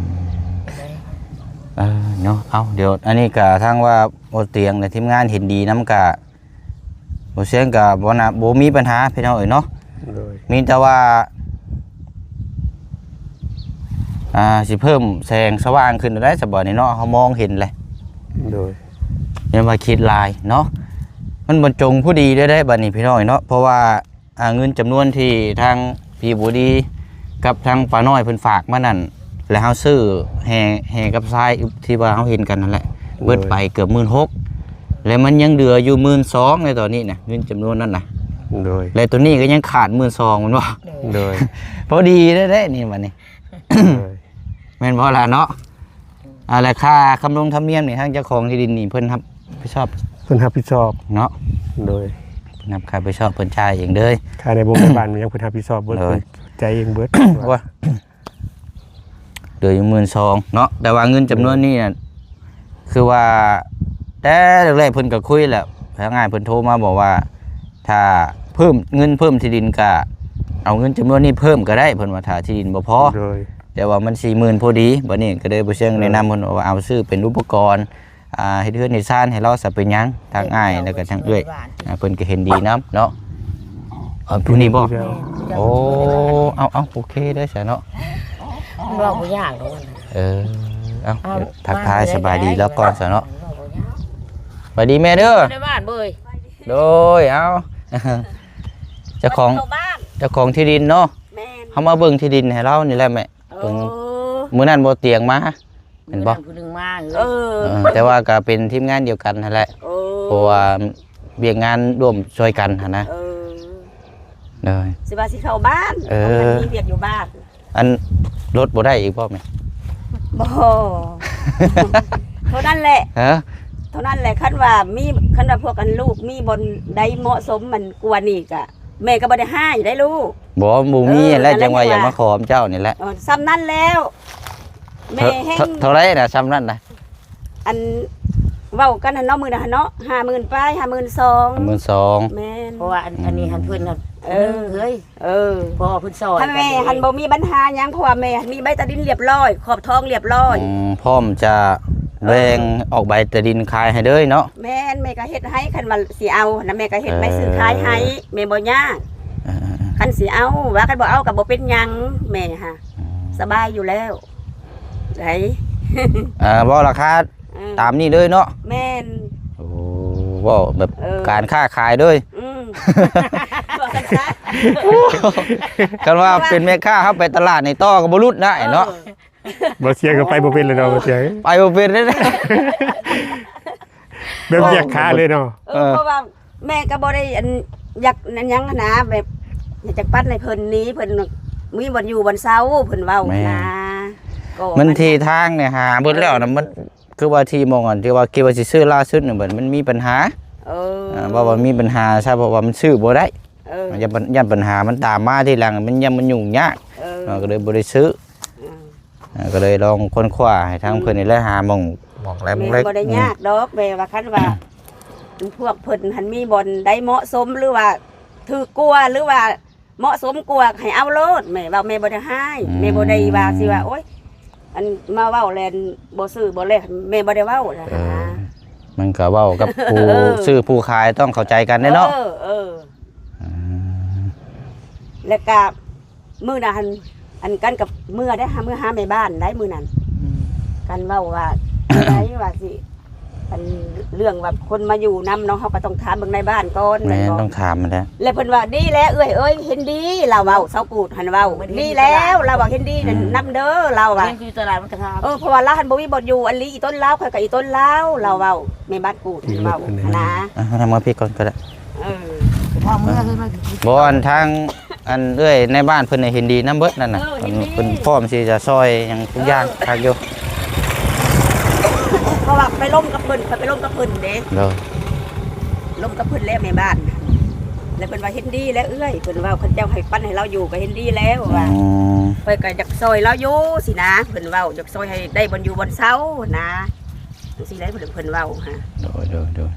ເອີ ເນາະ ເອົາ ດຽວ ອັນນີ້ກະທາງວ່າບໍ່ຕຽງ ແລະ ທີມງານເຫັນດີນຳກະ ບໍ່ສຽງກໍບໍ່ນະ ບໍ່ມີບັນຫາພີ່ນ້ອງເອີຍເນາະ ໂດຍ ມີແຕ່ວ່າ ອ່າ ຊິເພີ່ມແສງສະຫວ່າງຂຶ້ນໄດ້ສະບໍ່ນີ້ເນາະ ເຮົາມອງເຫັນແຫຼະ ໂດຍ ຢ່າວ່າຄິດຫຼາຍເນາະ ມັນບັນຈົງພໍດີເດ້ ບັດນີ້ພີ່ນ້ອງເອີຍເນາະ ເພາະວ່າ ອ່າ ເງິນຈຳນວນທີ່ທາງພີ່ບູດີກັບທາງປ້ານ້ອຍເພິ່ນຝາກມານັ້ນ ແລ້ວເຮົາຊື້ແຮ່ ແຮ່ກັບຊາຍທີ່ວ່າເຮົາເຫັນກັນນັ້ນແຫຼະ ໂດຍ ເບິດໄປເກືອບໝື່ນຫົກ ແລ້ວມັນຍັງເຫຼືອຢູ່ໝື່ນສອງໃນຕອນນີ້ນະ ເງິນຈຳນວນນັ້ນນະ ໂດຍ ແລ້ວໂຕນີ້ກໍຍັງຂາດໝື່ນສອງແມ່ນບໍ່? ໂດຍ ພໍດີເດ້ນີ້ບັດນີ້ ໂດຍ ແມ່ນບໍ່ລະເນາະ? ອ່າ ແລ້ວຄ່າທຳລົງທຳນຽມນີ້ ທາງເຈົ້າຂອງທີ່ດິນນີ້ເພິ່ນຮັບຜິດຊອບ ເພິ່ນຮັບຜິດຊອບເນາະ ໂດຍ ເພິ່ນຮັບຄ່າຜິດຊອບ ເພິ່ນຈ່າຍເອງເລີຍ ຄ່າໃນບົງໃນບ້ານຫຍັງເພິ່ນຮັບຜິດຊອບເບິດ ໂດຍ ເພິ່ນຈ່າຍເອງເບິດ ວ່າ ເຫຼືອຢູ່ໝື່ນສອງເນາະ ແຕ່ວ່າເງິນຈຳນວນນີ້ນະ ຄືວ່າແຕ່ແລກໆເພິ່ນກໍຄຸຍແລ້ວ ພະນັກງານເພິ່ນໂທມາບອກວ່າ ຖ້າເພີ່ມເງິນເພີ່ມທີ່ດິນ ກໍເອົາເງິນຈຳນວນນີ້ເພີ່ມກໍໄດ້ ເພິ່ນວ່າ ຖ້າທີ່ດິນບໍ່ພໍ ໂດຍ ແຕ່ວ່າມັນສີ່ໝື່ນພໍດີ ບັດນີ້ກໍເລີຍບໍ່ເຊື່ອງແນະນຳເພິ່ນວ່າ ເອົາຊື້ເປັນອຸປະກອນ ອ່າ ເຮັດເຮືອນເຮັດຊານໃຫ້ລາວຊະເປັນຫຍັງ ທາງອ້າຍແລ້ວກໍທາງເອື້ອຍ ອ່າ ເພິ່ນກໍເຫັນດີນຳເນາະ ເອີ ຜູ້ນີ້ບໍ່? ແມ່ນ ໂອ້ ເອົາໆ ໂອເຄເດີຊະເນາະ ເວົ້າບໍ່ຍາກດອກ ເອີ ເອົາ ເອົາ ທັກທາຍສະບາຍດີລາວກ່ອນຊະເນາະ ເວົ້າບໍ່ຍາກ ສະບາຍດີແມ່ເດີ ໃນບ້ານເວີຍ ໂດຍ ເອົາ ເຈົ້າຂອງ ເຈົ້າຂອງທີ່ດິນເນາະ. ແມ່ນ ເຮົາມາເບິ່ງທີ່ດິນໃຫ້ລາວນີ້ແຫຼະແມ່. ເອີ ເບິ່ງ ມື້ນັ້ນບໍ່ຕຽງມາ ແມ່ນບໍ່? ຜູ້ໜຶ່ງມາ ເອີ ເອີ ແຕ່ວ່າກໍເປັນທີມງານດຽວກັນຫັ້ນແຫຼະ. ເອີ ເພາະວ່າວຽກງານຮ່ວມຊ່ວຍກັນຫັ້ນນະ. ເອີ ໂດຍ ຊິວ່າຊິເຂົ້າບ້ານ ເອີ ເພາະມັນມີວຽກຢູ່ບ້ານ. ອັນ ລົດບໍ່ໄດ້ອີກບໍ່ແມ່? ບໍ່ ເທົ່ານັ້ນແຫຼະ. ຮະ? ເທົ່ານັ້ນແຫຼະ. ຄັນວ່າມີ ຄັນວ່າພວກອັນລູກມີບ່ອນໃດເໝາະສົມມັນກວ່ານີ້ກະ ແມ່ກໍບໍ່ໄດ້ຮ້າຍໄດ໋ລູກ. ບໍ່ ບໍ່ມີ ເອີ ຫັ້ນແຫຼະ ຈັ່ງວ່າຢາກມາຂໍນຳເຈົ້ານີ້ແຫຼະ. ເອີ ສ່ຳນັ້ນແລ້ວ ແມ່ແຮງ ເທົ່າ ເທົ່າໃດນະ ສ່ຳນັ້ນນະ? ອັນ ເວົ້າກັນຫັ້ນເນາະ ມື້ນັ້ນຫັ້ນເນາະ ຫ້າໝື່ນປາຍ ຫ້າໝື່ນສອງ ຫ້າໝື່ນສອງ. ແມ່ນ ເພາະວ່າອັນ ອັນນີ້ຫັ້ນເພິ່ນ ເອີ ເຮີ້ຍ ເອີ ພໍ່ເພິ່ນຊ່ອຍ ແມ່ຫັ້ນບໍ່ມີບັນຫາຫຍັງ ເພາະວ່າແມ່ຫັ້ນມີໃບຕາດິນລຽບລ້ອຍ ຄອບທອງລຽບລ້ອຍ. ອືມ ພ້ອມຈະແບ່ງ ເອີ ອອກໃບຕາດິນຂາຍໃຫ້ເລີຍເນາະ. ແມ່ນ ແມ່ກໍເຮັດໃຫ້ ຄັນວ່າຊິເອົານະ ແມ່ກໍເຮັດໃບ ເອີ ຊື້ຂາຍໃຫ້ ແມ່ບໍ່ຍາກ. ເອີ ເອີ ເອີ ຄັນຊິເອົາ ວ່າຄັນບໍ່ເອົາກໍບໍ່ເປັນຫຍັງ ແມ່ຫາ ອືມ ສະບາຍຢູ່ແລ້ວ. ໄດ້ ເອີ ເວົ້າລາຄາ ເອີ ຕາມນີ້ເລີຍເນາະ. ແມ່ນ ໂອ້ ເວົ້າແບບ ເອີ ການຄ້າຂາຍເລີຍ. ອືມ ເວົ້າຊັ້ນຊະ. ຄັນວ່າເປັນແມ່ຄ້າ ເຮົາໄປຕະຫຼາດນີ້ຕໍ່ກໍບໍ່ຫຼຸດນະ ເອີ ເນາະ. ບໍ່ເສຍກໍໄປບໍ່ເປັນເລີຍເນາະ ບໍ່ເສຍ ໄປບໍ່ເປັນເລີຍ. ແບບແຍກຂາເລີຍເນາະ. ເອີ ເອີ ເພາະວ່າ ແມ່ກໍບໍ່ໄດ້ອັນ ຢາກອັນຫຍັງຫັ້ນນະ ແບບຢາກຈະປັນໃຫ້ເພິ່ນນີ້ ເພິ່ນມີບ່ອນຢູ່ບ່ອນເຊົາ ເພິ່ນເວົ້າ ແມ່ນ ນະ. ກໍມັນທີ່ທາງນີ້ຫາເບິດແລ້ວນະ ມັນຄືວ່າທີ່ໝ່ອງອັນທີ່ວ່າຄິດວ່າຊິຊື້ລ່າສຸດນີ້ ມັນມີບັນຫາ. ເອີ ເວົ້າວ່າມີບັນຫາຊະ ເພາະວ່າມັນຊື້ບໍ່ໄດ້. ເອີ ຢ້ານ ຢ້ານບັນຫາມັນຕາມມາທີຫຼັງ ມັນ ຢ້ານມັນຫຍຸ້ງຍາກ. ເອີ ກໍເລີຍບໍ່ໄດ້ຊື້. ເອີ ອ່າ ກໍເລີຍລອງຄົ້ນຄວ້າໃຫ້ທາງ ອືມ ເພິ່ນນີ້ແຫຼະ ຫາໝ່ອງ ໝ່ອງແລມ ແມ່ນ ເລັກ ບໍ່ໄດ້ຍາກດອກ ແມ່ວ່າຄັນວ່າ ອືມ ພວກເພິ່ນຫັ້ນມີບ່ອນໃດເໝາະສົມ ຫຼືວ່າຖືກກວ່າ ຫຼືວ່າເໝາະສົມກວ່າ ໃຫ້ເອົາໂລດ. ແມ່ເວົ້າ ແມ່ບໍ່ໄດ້ຮ້າຍ. ອືມ ແມ່ບໍ່ໄດ້ວ່າຊິວ່າ ໂອ້ຍ ອັນມາເວົ້າແລ້ວບໍ່ຊື້ບໍ່ແລກ ແມ່ບໍ່ໄດ້ເວົ້ານະ. ເອີ ມັນກໍເວົ້າກັບຜູ້ ເອີ ຊື້ຜູ້ຂາຍຕ້ອງເຂົ້າໃຈກັນເດ້ເນາະ. ເອີ ເອີ ອືມ ແລ້ວກໍ ມື້ນັ້ນ ອັນ ກັນກັບເມືອໄດ້ ເມືອຫາແມ່ບ້ານໄດ້ມື້ນັ້ນ. ອືມ ກັນເວົ້າວ່າ ໃດວ່າຊິ ອັນ ເລື່ອງວ່າຄົນມາຢູ່ນຳເນາະ ເຮົາກໍຕ້ອງຖາມເບິ່ງນາຍບ້ານກ່ອນ. ແມ່ນ ແມ່ນບໍ່? ຕ້ອງຖາມຫັ້ນແຫຼະ. ແລ້ວເພິ່ນວ່າ ດີແລ້ວເອື້ອຍເອີຍ ເຫັນດີ ລາວເວົ້າ ເຊົາກູດຫັ້ນເວົ້າ. ດີແລ້ວ ລາວວ່າ ເຫັນດີນັ້ນນຳເດີ ລາວວ່າ. ເຫັນຢູ່ຕະຫຼາດມັນກໍຖາມ. ເອີ ເພາະວ່າລາວຫັ້ນບໍ່ມີບ່ອນຢູ່ ອັນລີອີຕົນລາວ ຂ້ອຍກໍອີຕົນລາວ ລາວເວົ້າ. ແມ່ບ້ານກູດຫັ້ນເວົ້າຫັ້ນນະ. ອ່າ ມາພີ້ກ່ອນກໍໄດ້. ເອີ ພໍ່ເມືອເພິ່ນວ່າ ບໍ່ ອັນທາງ ອັນເອື້ອຍໃນບ້ານເພິ່ນນະເຫັນດີນຳເບິດນັ້ນນະ. ເອີ ເຫັນດີ ເພິ່ນ ເພິ່ນພ້ອມທີ່ຈະຊ່ອຍຫຍັງທຸກຢ່າງ. ເອີ ຄັກຢູ່ ເພາະວ່າໄປລົມກັບເພິ່ນ ຂ້ອຍໄປລົມກັບເພິ່ນເດ້. ໂດຍ ລົມກັບເພິ່ນແລ້ວແມ່ບ້ານ ແລ້ວເພິ່ນວ່າເຫັນດີແລ້ວເອື້ອຍ ເພິ່ນເວົ້າ ຄັນເຈົ້າໃຫ້ປັນໃຫ້ລາວຢູ່ກໍເຫັນດີແລ້ວວ່າ. ອືມ ຂ້ອຍກໍຢາກຊ່ອຍລາວຢູ່ຊີ້ນະ ເພິ່ນເວົ້າ ຢາກຊ່ອຍໃຫ້ໄດ້ບ່ອນຢູ່ບ່ອນເຊົານະ ຈັ່ງຊີ້ແຫຼະ ເພິ່ນ ເພິ່ນເວົ້າຫາ. ໂດຍ ໂດຍ ໂດຍ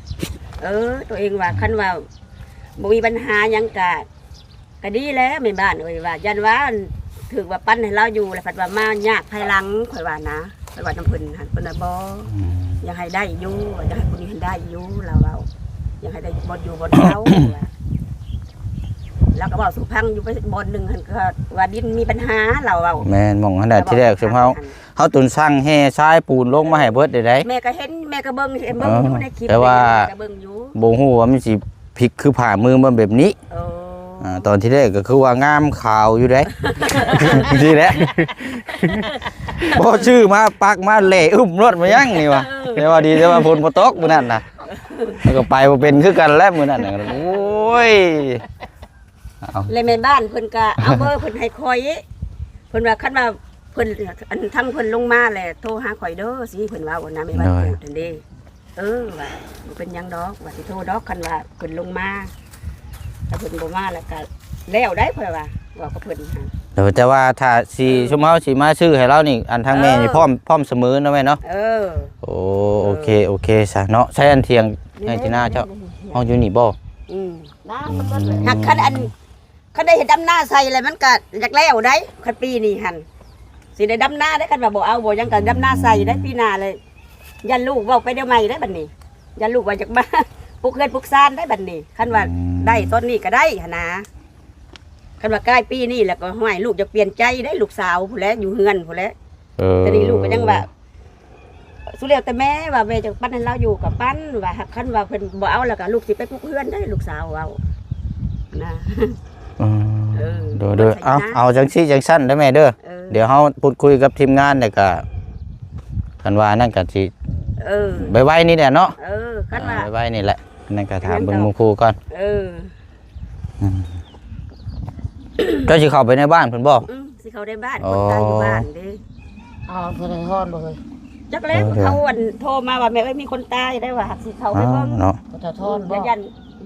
ເອີ ຕົວເອງວ່າ ອືມ ຄັນວ່າ ບໍ່ມີບັນຫາຫຍັງກະ ກະດີແລ້ວແມ່ບ້ານເອີຍ ວ່າຢ້ານວ່າຖືກວ່າປັນໃຫ້ລາວຢູ່ ແລ້ວພັດວ່າມາຍາກພາຍຫຼັງ ຂ້ອຍວ່ານະ. ຂ້ອຍເວົ້ານຳເພິ່ນຫັ້ນ ເພິ່ນວ່າບໍ່ ອືມ ຢາກໃຫ້ໄດ້ຢູ່ ຢາກໃຫ້ຜູ້ນີ້ຫັ້ນໄດ້ຢູ່ ລາວເວົ້າ ຢາກໃຫ້ໄດ້ບ່ອນຢູ່ບ່ອນເຊົາ. ລາວກໍເວົ້າສູ່ຟັງຢູ່ ໄປບ່ອນໜຶ່ງຫັ້ນກໍວ່າດິນມີບັນຫາ ລາວເວົ້າ. ແມ່ນ ໝ່ອງຫັ້ນແຫຼະ ທີແລກຊຸມເຮົາ ເຮົາຕົນສັ່ງແຮ່ຊາຍປູນລົງມາໃຫ້ເບິດເດ້. ແມ່ກໍເຫັນ ແມ່ກໍເບິ່ງ ເຫັນເບິ່ງຢູ່ໃນຄລິບ ແຕ່ວ່າ ແມ່ກໍເບິ່ງຢູ່ ບໍ່ຮູ້ວ່າມັນຊິພິກຄືຜ້າມືມາແບບນີ້. ເອີ ອ່າ ຕອນທີແລກກໍຄືວ່າງາມຂາວຢູ່ເດ້ ນີ້ແຫຼະ ບໍ່ຊື້ມາປັກມາແຫຼະອຶ້ມໂລດ ມາຫຍັງນີ້ວະ. ເອີ ແຕ່ວ່າດີແຕ່ວ່າຝົນບໍ່ຕົກມື້ນັ້ນນະ ແລ້ວກໍໄປບໍ່ເປັນຄືກັນແຫຼະມື້ນັ້ນນະ. ໂອ້ຍ ເອົາ ແລະແມ່ບ້ານເພິ່ນກໍເອົາເບີເພິ່ນໃຫ້ຂ້ອຍ ເພິ່ນວ່າຄັນວ່າເພິ່ນ ອັນ ທາງເພິ່ນລົງມາແລ້ວໂທຫາຂ້ອຍເດີ ຊິເພິ່ນເວົ້ານະ ແມ່ບ້ານ ໂດຍ ໂພດຫັ້ນເດ້. ເອີ ວ່າບໍ່ເປັນຫຍັງດອກ ວ່າຊິໂທດອກ ຄັນວ່າເພິ່ນລົງມາ ຖ້າເພິ່ນບໍ່ມາແລ້ວກໍແລ້ວໄດ໋ ຂ້ອຍວ່າ ເວົ້າກັບເພິ່ນຫັ້ນ. ໂດຍ ແຕ່ວ່າຖ້າຊິ ເອີ ຊຸມເຮົາຊິມາຊື້ໃຫ້ລາວນີ້ ອັນທາງແມ່ນີ້ ເອີ ພ້ອມ ພ້ອມສະເໝີເນາະແມ່ເນາະ. ເອີ ໂອ ເອີ ໂອເຄ ໂອເຄຊະເນາະ. ໃຊ້ອັນຖຽງໃຫ້ຈີນ່າເຈົ້າ ຫ້ອງຢູ່ນີ້ບໍ່? ອືມ ອືມ ຫາກຄັນອັນ ຄັນໄດ້ເຮັດດຳນາໃສ່ແລ້ວ ມັນກໍຢາກແລ້ວໄດ໋ ຄັນປີນີ້ຫັ້ນ ຊິໄດ້ດຳນາໄດ້. ຄັນວ່າບໍ່ເອົາບໍ່ຫຍັງກໍດຳນາໃສ່ໄດ້ ອືມ ປີໜ້າເລີຍ. ຢ້ານລູກເວົ້າໄປແນວໃໝ່ໄດ້ບັດນີ້ ຢ້ານລູກວ່າຢາກມາປຸກເຮືອນປຸກຊານໄດ້ບັດນີ້. ຄັນວ່າ ອືມ ໄດ້ຕອນນີ້ກໍໄດ້ຫັ້ນນະ ຄັນວ່າກາຍປີນີ້ແລ້ວກໍ ຫ້ວຍ ລູກຢາກປ່ຽນໃຈໄດ້ ລູກສາວພຸ້ນແຫຼະ ຢູ່ເຮືອນພຸ້ນແຫຼະ. ເອີ ແຕ່ນີ້ລູກກໍຍັງວ່າ ສຸດແລ້ວແຕ່ແມ່ວ່າແມ່ຈະປັນໃຫ້ລາວຢູ່ກໍປັນ ວ່າຫາກຄັນວ່າເພິ່ນບໍ່ເອົາ ແລ້ວກໍລູກຊິໄປປຸກເຮືອນເດ້ ລູກສາວເວົ້ານະ. ເອີ ເອີ ໂດຍ ໂດຍ ເອົາ ເອົາຈັ່ງຊີ້ຈັ່ງຊັ້ນເດີແມ່ເດີ. ເອີ ດຽວເຮົາພູດຄຸຍກັບທີມງານ ແລ້ວກໍຄັນວ່ານັ້ນກໍຊິ ເອີ ໄວໆນີ້ແຫຼະເນາະ. ເອີ ຄັນວ່າ ອ່າ ໄວໆນີ້ແຫຼະ. ນັ້ນກໍຖາມເບິ່ງໝູ່ຄູ່ກ່ອນ. ເອີ ອືມ ເຈົ້າຊິເຂົ້າໄປໃນບ້ານເພິ່ນບໍ່? ອືມ ຊິເຂົ້າໃນບ້ານ ອໍ ຄົນຕາຍຢູ່ບ້ານເດ້. ເອົາທະນາທອນບໍ່ເຮີ້ຍ? ຈັກແລ້ວ ເອີ ເຂົາອັນໂທມາວ່າ ແມ່ເອີຍ ມີຄົນຕາຍໄດ້ວ່າ ຫາກຊິເຂົ້າໄປເບິ່ງເນາະ. ທະນາທອນບໍ່? ຢ້ານ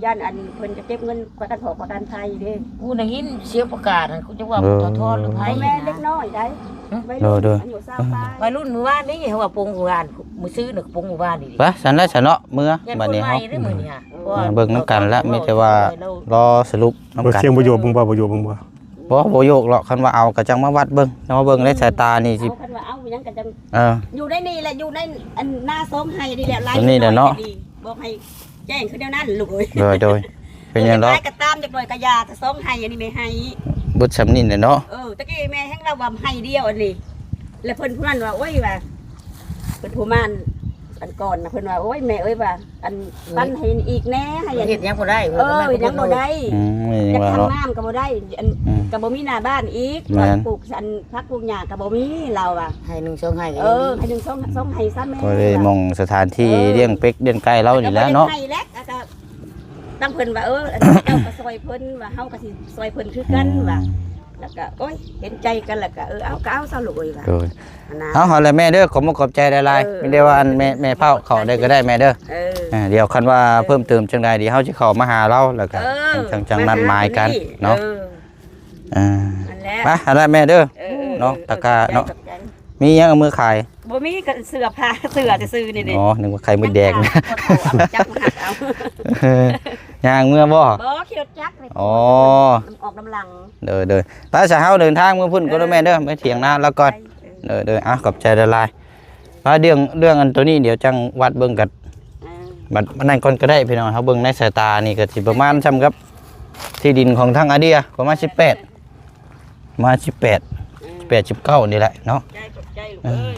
ຢ້ານອັນເພິ່ນຈະເກັບເງິນປະກັນ ຂໍປະກັນໄພເດ້. ກູໄດ້ຍິນສຽງປະກາດຫັ້ນ ກູຈັກວ່າ ເອີ ທະນາທອນຫຼືໃຜ ບໍ່ແມ່ນເດັກນ້ອຍໃດ໋ ຫຶ ໄວລຸ້ນ ໂດຍ ອາຍຸຊາວປາຍ ໄວລຸ້ນມື້ວານນີ້ ເຮົາວ່າປົງມື້ວານ ມື້ຊືນນີ້ກໍປົງມື້ວານນີ້. ໄປ ຊັ້ນແຫຼະຊະເນາະ ເມືອ ບັດນີ້ເຮົາ ອືມ ເນາະ ເບິ່ງນຳກັນລະ ມີແຕ່ວ່າລໍສະຫຼຸບນຳກັນ. ບໍ່ ສຽງບໍ່ໂຍກເບິ່ງບໍ່ ບໍ່ໂຍກເບິ່ງບໍ່? ບໍ່ ບໍ່ໂຍກຫຼອກ ຄັນວ່າເອົາກໍຈັ່ງມາວັດເບິ່ງ ເຮົາເບິ່ງໃນສາຍຕານີ້ຊິ ເອົາ ຄັນວ່າເອົາຫຍັງກໍຈັ່ງ ເອີ ຢູ່ໃນນີ້ແຫຼະ ຢູ່ໃນອັນນາສອງໄຮ່ນີ້ແຫຼະ ໄລ່ ຕົວນີ້ແຫຼະເນາະ ບອກໃຫ້ ແຈ້ງຄືແນວນັ້ນລູກເອີຍ. ໂດຍ ໂດຍ ເປັນຫຍັງດອກ ເອີ ແຕ່ຫຼາຍກໍຕາມ ຈັກໜ້ອຍກໍຢ່າ ແຕ່ສອງໄຮ່ອັນນີ້ແມ່ໃຫ້ ເບິດສ່ຳນີ້ແຫຼະເນາະ. ເອີ ຕະກີ້ແມ່ແຮ່ງເວົ້າວ່າໄຮ່ດຽວອັນນີ້ ແລ້ວເພິ່ນຜູ້ນັ້ນວ່າ ໂອ້ຍ ວ່າ ເພິ່ນຜູ້ມາອັນກ່ອນນະ ເພິ່ນວ່າ ໂອ້ຍ ແມ່ເອີຍ ວ່າ ອັນ ປັນໃຫ້ອີກແດ່ ໃຫ້ ເຮັດຫຍັງບໍ່ໄດ້ ເອີ ເຮັດຫຍັງບໍ່ໄດ້ ອືມ ຍັງວ່າເນາະ ຢາກທຳນາກໍບໍ່ໄດ້ ອັນ ອືມ ກໍບໍ່ມີໜ້າບ້ານອີກ ແມ່ນ ປູກ ອັນ ຜັກປູກຫຍ້າກໍບໍ່ມີ ລາວວ່າ ໄຮ່ໜຶ່ງສອງໄຮ່ ເອີ ໄຮ່ໜຶ່ງສອງ ສອງໄຮ່ຊະແມ່ ພໍໄດ້ໝ່ອງສະຖານທີ່ ເອີ ລ້ຽງເປັກລ້ຽງໄກ່ລາວນີ້ແຫຼະເນາະ ກໍບໍ່ໄດ້ໄຮ່ແລ້ວ ກໍ ທາງເພິ່ນວ່າ ເອີ ອັນເຈົ້າກໍຊ່ອຍເພິ່ນ ວ່າເຮົາກໍຊິຊ່ອຍເພິ່ນຄືກັນ ອືມ ວ່າ ແລ້ວກໍ ໂອ້ຍ ເຫັນໃຈກັນ ແລ້ວກໍ ເອີ ເອົາກໍເອົາຊະລູກເອີຍ ວ່າ ໂດຍ ຫັ້ນນະ ເອົາ ຫັ້ນແຫຼະແມ່ເດີ ຂໍມຸກຂອບໃຈຫຼາຍໆ ເອີ ມີແຕ່ວ່າອັນແມ່ ແມ່ເຖົ້າເຂົ້າໄດ້ກໍໄດ້ແມ່ເດີ ເອີ ອ່າ ດຽວຄັນວ່າເພີ່ມເຕີມຈັ່ງໃດ ດຽວເຮົາຊິເຂົ້າມາຫາລາວ ແລ້ວກໍ ເອີ ຈັ່ງ ຈັ່ງນັດໝາຍກັນເນາະ ເອີ ອ່າ ຫັ້ນແຫຼະ ມາ ຫັ້ນແຫຼະແມ່ເດີ ເອີ ເນາະ ເອີ ຕະກ້າເນາະ ຂອບໃຈ ຂອບໃຈ ມີຫຍັງເອົາມືຂາຍ? ບໍ່ມີ ກໍເສື້ອຜ້າ ເສື້ອຊື່ໆນີ້ເດ້ ອໍ ນຶກວ່າໄຂ່ມົດແດງ ເອົາຈັກມາຫັກເອົາ ຍ່າງເມືອບໍ່? ບໍ່ ຂີ່ລົດຈັກນີ້ ອໍ ອອກນຳຫຼັງ ໂດຍໆ ໄປຊະ ເຮົາເດີນທາງເມືອພຸ້ນກ່ອນເດີແມ່ເດີ ໄປຖຽງນາລາວກ່ອນ ເອີ ໂດຍໆ ເອົາ ຂອບໃຈຫຼາຍໆ ວ່າເລື່ອງ ເລື່ອງອັນໂຕນີ້ ດຽວຈັ່ງວັດເບິ່ງກັນ ອ່າ ບັດອັນນັ້ນກ່ອນກໍໄດ້ພີ່ນ້ອງ ເຮົາເບິ່ງໃນສາຍຕານີ້ກໍຊິປະມານສ່ຳກັບທີ່ດິນຂອງທາງອາເດຍ ປະມານສິບແປດ ປະມານສິບແປດ ອືມ ສິບແປດ ສິບເກົ້ານີ້ແຫຼະເນາະ ຂອບໃຈ ຂອບໃຈລູກເອີຍ ເອີ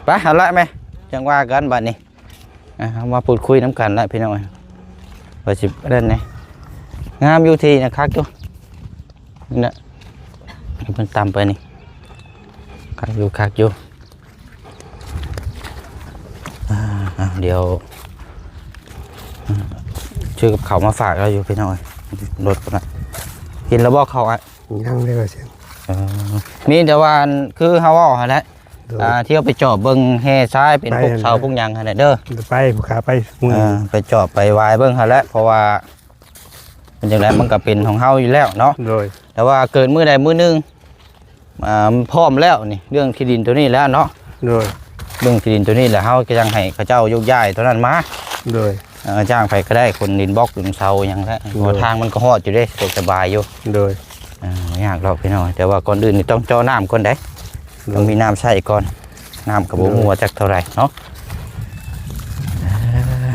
ໄປ ຫັ້ນລະແມ່ ຈັ່ງວ່າກັນບັດນີ້ ອ່າ ເຮົາມາພູດຄຸຍນຳກັນລະພີ່ນ້ອງເອີຍ ວ່າຊິອັນນັ້ນແດ່ ງາມຢູ່ທີ່ນະ ຄັກຢູ່ ນີ້ນະ ເພິ່ນຕຳໄປນີ້ ຄັກຢູ່ ຄັກຢູ່ ອ່າ ດຽວ ຊື້ກັບເຂົ້າມາຝາກລາວຢູ່ພີ່ນ້ອງເອີຍ ລົດພຸ້ນນະ ກິນແລ້ວບໍ່ເຂົ້າ? ຍັງເລີຍວ່າຊັ້ນ ເອີ ມີແຕ່ວ່າ ອັນ ຄືເຮົາເວົ້າຫັ້ນແຫຼະ ໂດຍ ອ່າ ທ່ຽວໄປຈອບເບິ່ງແຮ່ຊາຍ ເປັນພວກເສົາພວກຫຍັງຫັ້ນແຫຼະເດີ ໄປ ຜູ້ຂ້າໄປ ເອີ ໄປຈອບໄປວາຍເບິ່ງຫັ້ນແຫຼະ ເພາະວ່າ ເປັນຈັ່ງໃດມັນກໍເປັນຂອງເຮົາຢູ່ແລ້ວເນາະ ໂດຍ ແຕ່ວ່າເກີດມື້ໃດມື້ໜຶ່ງ ອ່າ ພ້ອມແລ້ວນີ້ ເລື່ອງທີ່ດິນໂຕນີ້ແລ້ວເນາະ ໂດຍ ເລື່ອງທີ່ດິນໂຕນີ້ແຫຼະ ເຮົາກໍຍັງໃຫ້ເຂົາເຈົ້າໂຍກຍ້າຍໂຕນັ້ນມາ ໂດຍ ເອີ ຈ້າງໃຜກໍໄດ້ ຂົນດິນບລັອກ ຂົນເສົາຫຍັງແຫຼະ ໂດຍ ເພາະວ່າທາງມັນກໍຮອດຢູ່ເດ້ ສະດວກສະບາຍຢູ່ ໂດຍ ອ່າ ບໍ່ຍາກດອກພີ່ນ້ອງ ແຕ່ວ່າກ່ອນອື່ນນີ້ຕ້ອງເຈາະນ້ຳກ່ອນເດ້ ໂດຍ ຕ້ອງມີນ້ຳໃຊ້ກ່ອນ ນ້ຳກໍບໍ່ຮູ້ວ່າຈັກເທົ່າໃດເນາະ ເອີ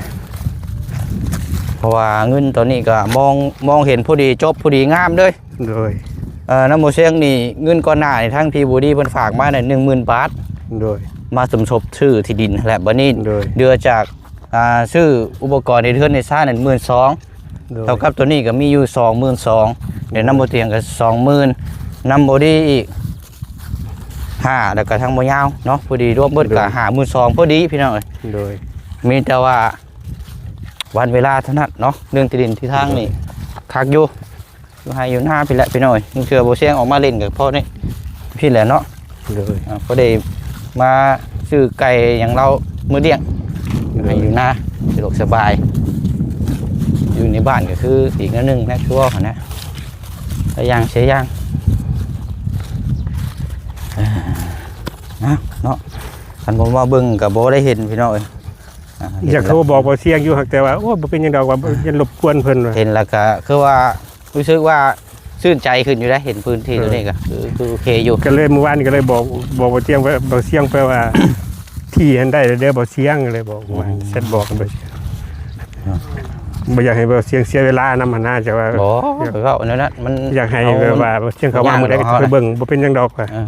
ເພາະວ່າເງິນຕອນນີ້ກໍມອງ ມອງເຫັນພໍດີຈົບພໍດີງາມເລີຍ ໂດຍ ເອີ ນຳບໍ່ຊຽງນີ້ ເງິນກ່ອນໜ້ານີ້ ທາງພີ່ບູດີເພິ່ນຝາກມານັ້ນ ໜຶ່ງໝື່ນບາດ ໂດຍ ມາສົມທົບຊື້ທີ່ດິນ ແລະ ບັດນີ້ ໂດຍ ເດືອຈາກ ອ່າ ຊື້ອຸປະກອນໃຫ້ເຮືອນໃຫ້ຊານນັ້ນ ໝື່ນສອງ ໂດຍ ເທົ່າກັບໂຕນີ້ກໍມີຢູ່ສອງໝື່ນສອງ ແລ້ວນຳບໍ່ຕຽງກໍສອງໝື່ນ ນຳບໍ່ດີອີກຫ້າ ແລ້ວກໍທັງບໍ່ຍາວເນາະ ພໍດີລວມເບິດກໍ ໂດຍ ຫ້າໝື່ນສອງ ພໍດີພີ່ນ້ອງເອີຍ ໂດຍ ມີແຕ່ວ່າວັນເວລາເທົ່ານັ້ນເນາະ ເລື່ອງທີ່ດິນທີ່ທາງນີ້ ໂດຍ ຄັກຢູ່ ຢູ່ໄຮ່ຢູ່ນາພີ້ແຫຼະພີ່ນ້ອງເອີຍ ບາງເທື່ອບໍ່ຊຽງອອກມາຫຼິ້ນກໍພໍນີ້ພີ້ແຫຼະເນາະ ໂດຍ ອ່າ ພໍໄດ້ມາຊື້ໄກ່ຫຍັງລາວມື້ລ້ຽງ ໂດຍ ໃຫ້ຢູ່ນາສະດວກສະບາຍ ຢູ່ໃນບ້ານກໍຄືອີກແນວໜຶ່ງນະ ຄືເວົ້າຫັ້ນນະ ຫຼາຍຢ່າງເສຍຢ່າງ ເອີ ເນາະ ຄັນບໍ່ມາເບິ່ງກໍບໍ່ໄດ້ເຫັນພີ່ນ້ອງເອີຍ ອ່າ ຢາກໂທບອກບ່າວຊຽງຢູ່ ຫາກແຕ່ວ່າ ໂອ້ ບໍ່ເປັນຫຍັງດອກ ວ່າ ອ່າ ຢ້ານລົບກວນເພິ່ນວ່າ ເຫັນແລ້ວກໍຄືວ່າ ຮູ້ສຶກວ່າຊື່ນໃຈຂຶ້ນຢູ່ເດ້ ເຫັນພື້ນທີ່ໂຕນີ້ກໍ ເອີ ຄື ຄືໂອເຄຢູ່ ກໍເລີຍມື້ວານນີ້ກໍເລີຍບອກ ບອກບ່າວຊຽງໄປ ບ່າວຊຽງໄປວ່າ ທີ່ຫັ້ນໄດ້ແລ້ວເດີບ່າວຊຽງ ກໍເລີຍບອກ ອືມ ວ່າແຊັດບອກກັນໄປ ອ່າ ບໍ່ຢາກໃຫ້ບ່າວຊຽງເສຍເວລານຳຫັ້ນນະ ຈະວ່າ ບໍ່ ເວົ້າແນວນັ້ນ ມັນຢາກໃຫ້ແບບວ່າບ່າວຊຽງເຂົ້າມາມື້ໃດກໍໄປເບິ່ງ ບໍ່ເປັນຫຍັງດອກວ່າ ເອີ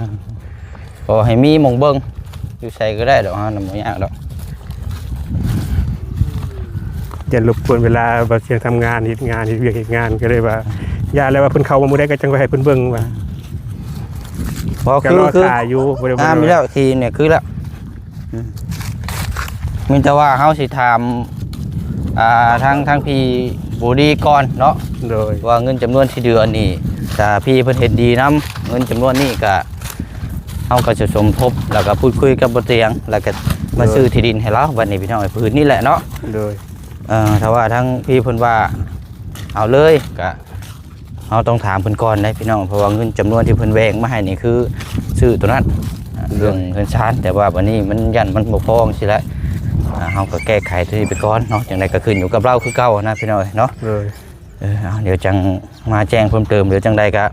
ຂໍໃຫ້ມີໝ່ອງເບິ່ງ ຢູ່ໃສກໍໄດ້ດອກ ເຮົານະບໍ່ຍາກດອກ ຢ້ານລົບກວນເວລາບ່າວຊຽງທຳງານ ເຮັດງານ ເຮັດວຽກເຮັດງານ ກໍເລີຍວ່າ ຢ້ານແລ້ວວ່າເພິ່ນເຂົ້າມາມື້ໃດກໍຈັ່ງໄປໃຫ້ເພິ່ນເບິ່ງວ່າ ບໍ່ ກໍລໍຖ້າຢູ່ ບໍ່ໄດ້ ງາມຢູ່ແລ້ວ ທີ່ນີ້ຄືແລ້ວ ອືມ ມີແຕ່ວ່າເຮົາຊິຖາມ ອ່າ ທາງ ທາງພີ່ບຸລີກ່ອນເນາະ ໂດຍ ວ່າເງິນຈຳນວນທີ່ເດືອນີ້ ຖ້າພີ່ເພິ່ນເຫັນດີນຳເງິນຈຳນວນນີ້ ກະ ເຮົາກໍຈະສົມທົບ ແລ້ວກໍພູດຄຸຍກັບບ່າວຕຽງ ແລ້ວກໍມາ ໂດຍ ຊື້ທີ່ດິນໃຫ້ລາວ ບັດນີ້ພີ່ນ້ອງ ໃນພື້ນນີ້ແຫຼະເນາະ ໂດຍ ເອີ ຖ້າວ່າທາງພີ່ເພິ່ນວ່າເອົາເລີຍ ກໍ ເຮົາຕ້ອງຖາມເພິ່ນກ່ອນເດ້ພີ່ນ້ອງ ເພາະວ່າເງິນຈຳນວນທີ່ເພິ່ນແບ່ງມາໃຫ້ນີ້ຄືຊື້ໂຕນັ້ນ ເລື່ອງເຮືອນຊານ ແຕ່ວ່າບັດນີ້ມັນຢ້ານມັນບໍ່ພໍຈັ່ງຊີ້ແຫຼະ ອ່າ ເຮົາກໍແກ້ໄຂໂຕນີ້ໄປກ່ອນເນາະ ຈັ່ງໃດກໍຂຶ້ນຢູ່ກັບລາວຄືເກົ່ານະພີ່ນ້ອງເອີຍເນາະ ໂດຍ ເອີ ເອົາ ດຽວຈັ່ງມາແຈ້ງເພີ່ມເຕີມ ດຽວຈັ່ງໃດກໍ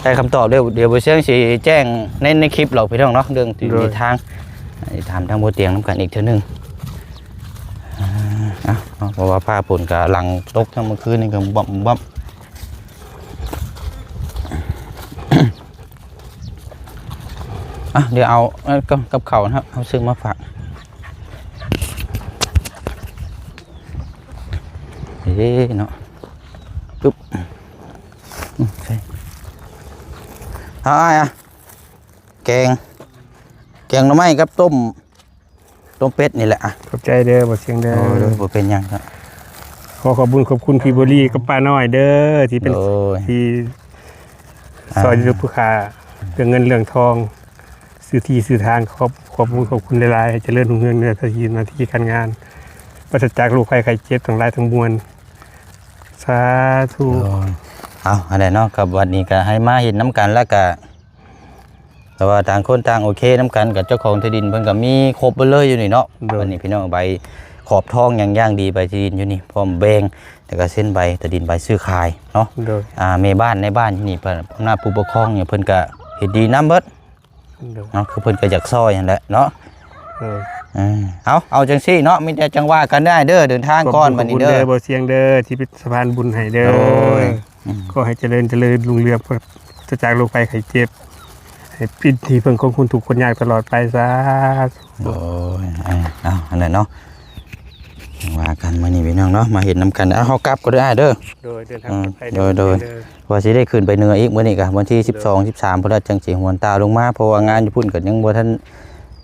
ໄດ້ຄຳຕອບ ດຽວ ດຽວບ່າວຊຽງຊິແຈ້ງໃນ ໃນຄລິບເຮົາພີ່ນ້ອງເນາະ ເລື່ອງທີ່ ໂດຍ ທິດທາງ ໄດ້ຖາມທາງບ່າວຕຽງນຳກັນອີກເທື່ອໜຶ່ງ ອ່າ ເອົາ ເພາະວ່າຟ້າຝົນກໍຫຼັງຕົກທັງມື້ຄືນນີ້ກໍບັບບັບ ອ່ະ ດຽວເອົາ ເອີ ກັບ ກັບເຂົ້ານະ ເຮົາຊື້ມາຝາກ ເອີ ເນາະ ປຶບ ອືມ ໃສ່ ເອົາ ອ້າຍ ອ່ະ ແກງ ແກງໜໍ່ໄມ້ກັບຕົ້ມ ຕົ້ມເປັດນີ້ແຫຼະ ອ່ະ ຂອບໃຈເດີ ບໍ່ຊຽງເດີ ໂອ້ ບໍ່ເປັນຫຍັງ ຂໍຂອບບຸນຂອບຄຸນພີ່ບໍລີກັບປ້ານ້ອຍເດີ ທີ່ເປັນ ໂອ້ຍ ທີ່ ອ່າ ຊ່ອຍເຫຼືອຜູ້ຂ້າເລື່ອງເງິນເລື່ອງທອງ ຊື້ທີ່ຊື້ທາງ ຂອບ ຂອບບຸນຂອບຄຸນຫຼາຍໆ ໃຫ້ຈະເລີນຮຸ່ງເຮືອງໃນໜ້າທີ່ການງານ ປາສະຈາກໂລກໄພໄຂ້ເຈັບທັງຫຼາຍທັງມວນ ສາທຸ ໂອ້ຍ ເອົາ ອັນໃດເນາະ ກັບວັດນີ້ກໍໃຫ້ມາເຮັດນຳກັນ ແລ້ວກໍ ແຕ່ວ່າຕ່າງຄົນຕ່າງໂອເຄນຳກັນ ກັບເຈົ້າຂອງທີ່ດິນເພິ່ນກໍມີຄົບເບິດເລີຍຢູ່ນີ້ເນາະ ໂດຍ ບັດນີ້ພີ່ນ້ອງ ໃບຂອບທອງຫຍັງຢ່າງດີ ໃບທີ່ດິນຢູ່ນີ້ ພ້ອມແບ່ງ ແລ້ວກໍເຊັນໃບທີ່ດິນ ໃບຊື້ຂາຍເນາະ ໂດຍ ອ່າ ແມ່ບ້ານໃນບ້ານຢູ່ນີ້ ອຳນາດຜູ້ປົກຄອງນີ້ ເພິ່ນກໍເຮັດດີນຳເບິດ ໂດຍ ເນາະ ຄືເພິ່ນກໍຢາກຊ່ອຍຫັ້ນແຫຼະເນາະ ໂດຍ ເອີ ເອົາ ເອົາຈັ່ງຊີ້ເນາະ ມີແຕ່ຈັ່ງວ່າກັນໄດ້ເດີ ເດີນທາງກ່ອນບັດນີ້ເດີ ຂອບຄຸນເດີ ບໍ່ຊຽງເດີ ທີ່ເປັນສະພານບຸນໃຫ້ເດີ ໂດຍ ອືມ ຂໍໃຫ້ຈະເລີນ ຈະເລີນຮຸ່ງເຮືອງ ປາສະຈາກໂລກໄພໄຂ້ເຈັບ ໃຫ້ເປັນທີ່ເພິ່ງຂອງຄົນທຸກຄົນຍາກຕະຫຼອດໄປ ສາທຸ ໂອ້ຍ ເອົາ ອັນນັ້ນເນາະ ວ່າກັນມື້ນີ້ພີ່ນ້ອງເນາະ ມາເຮັດນຳກັນ ເອົາ ເຮົາກັບກໍໄດ້ເດີ ໂດຍ ເດີນທາງປອດໄພ ໂດຍ ໂດຍ ໂດຍ ວ່າຊິໄດ້ຂຶ້ນໄປເໜືອອີກມື້ນີ້ກະ ວັນທີສິບສອງ ສິບສາມພຸ້ນລະ ຈັ່ງຊິຫວນຕາລົງມາ ເພາະວ່າງານຢູ່ພຸ້ນກໍຍັງບໍ່ທັນ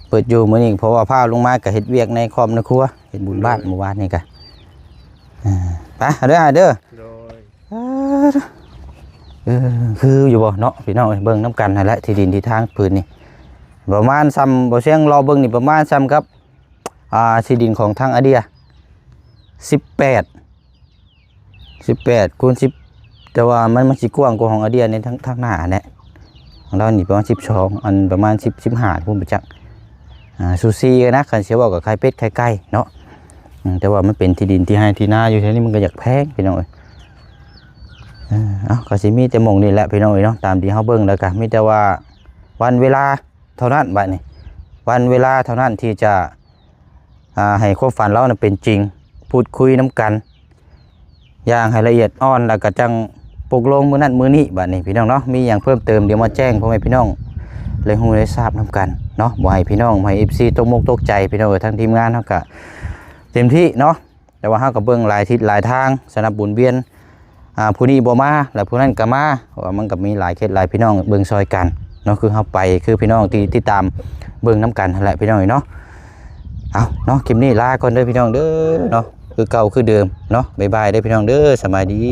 ເປີດຢູ່ ມື້ນີ້ເພາະວ່າພາລົງມາກໍເຮັດວຽກໃນຄອບໃນຄົວ ເຮັດບຸນບ້ານ ໂດຍ ມື້ວານນີ້ກະ ເອີ ໄປເດີອ້າຍເດີ ໂດຍ ເອີ ຄືຢູ່ບໍ່ເນາະ ພີ່ນ້ອງເອີຍ ເບິ່ງນຳກັນຫັ້ນແຫຼະ ທີ່ດິນທີ່ທາງພື້ນນີ້ ປະມານຊ່ຳ ບໍ່ຊຽງລໍເບິ່ງນີ້ ປະມານຊ່ຳກັບ ອ່າ ທີ່ດິນຂອງທາງອາເດຍ ສິບແປດ ສິບແປດຄູນສິບ ແຕ່ວ່າມັນ ມັນຊິກວ້າງກວ່າຂອງອາເດຍໃນທາງ ທາງໜ້າຫັ້ນແຫຼະ ຂອງລາວນີ້ປະມານສິບສອງ ອັນປະມານສິບ ສິບຫ້າພຸ້ນບໍ່ຈັກ ອ່າ ຊູຊີກັນນະ ຄັນຊິເວົ້າກໍຂາຍເປັດຂາຍໄກ່ເນາະ ອືມ ແຕ່ວ່າມັນເປັນທີ່ດິນທີ່ໄຮ່ທີ່ນາຢູ່ແຖວນີ້ ມັນກໍຢາກແພງພີ່ນ້ອງເອີຍ ເອີ ເອົາ ກໍຊິມີແຕ່ໝ່ອງນີ້ແຫຼະພີ່ນ້ອງເອີຍເນາະ ຕາມທີ່ເຮົາເບິ່ງແລ້ວກໍມີແຕ່ວ່າວັນເວລາ ເທົ່ານັ້ນ ບາດນີ້ ວັນເວລາເທົ່ານັ້ນທີ່ຈະ ອ່າ ໃຫ້ຄວາມຝັນລາວນັ້ນເປັນຈິງ ພູດຄຸຍນຳກັນຢ່າງໃຫ້ລະອຽດອ່ອນ ແລ້ວກໍຈັ່ງປົກລົງມື້ນັ້ນມື້ນີ້ ບາດນີ້ພີ່ນ້ອງເນາະ ມີຫຍັງເພີ່ມເຕີມ ດຽວມາແຈ້ງພໍ່ແມ່ພີ່ນ້ອງໄດ້ຮູ້ໄດ້ຊາບນຳກັນເນາະ ບໍ່ໃຫ້ພີ່ນ້ອງ ບໍ່ໃຫ້ເອັຟຊີຕົກມົກຕົກໃຈ ພີ່ນ້ອງເອີຍ ທາງທີມງານເຮົາກໍເຕັມທີ່ເນາະ ແຕ່ວ່າເຮົາກໍເບິ່ງຫຼາຍທິດຫຼາຍທາງ ສະໜັບໝູນວຽນ ອ່າ ຜູ້ນີ້ບໍ່ມາ ແລ້ວຜູ້ນັ້ນກໍມາ ເພາະວ່າມັນກໍມີຫຼາຍເຂດຫຼາຍພີ່ນ້ອງເບິ່ງຊ່ອຍກັນເນາະ ຄືເຮົາໄປ ຄືພີ່ນ້ອງທີ່ຕິດຕາມເບິ່ງນຳກັນຫັ້ນແຫຼະພີ່ນ້ອງເອີຍເນາະ ເອົາເນາະ ຄລິບນີ້ລາກ່ອນເດີພີ່ນ້ອງເດີເນາະ ຄືເກົ່າຄືເດີມເນາະ ບາຍບາຍເດີພີ່ນ້ອງເດີ ສະບາຍດີ.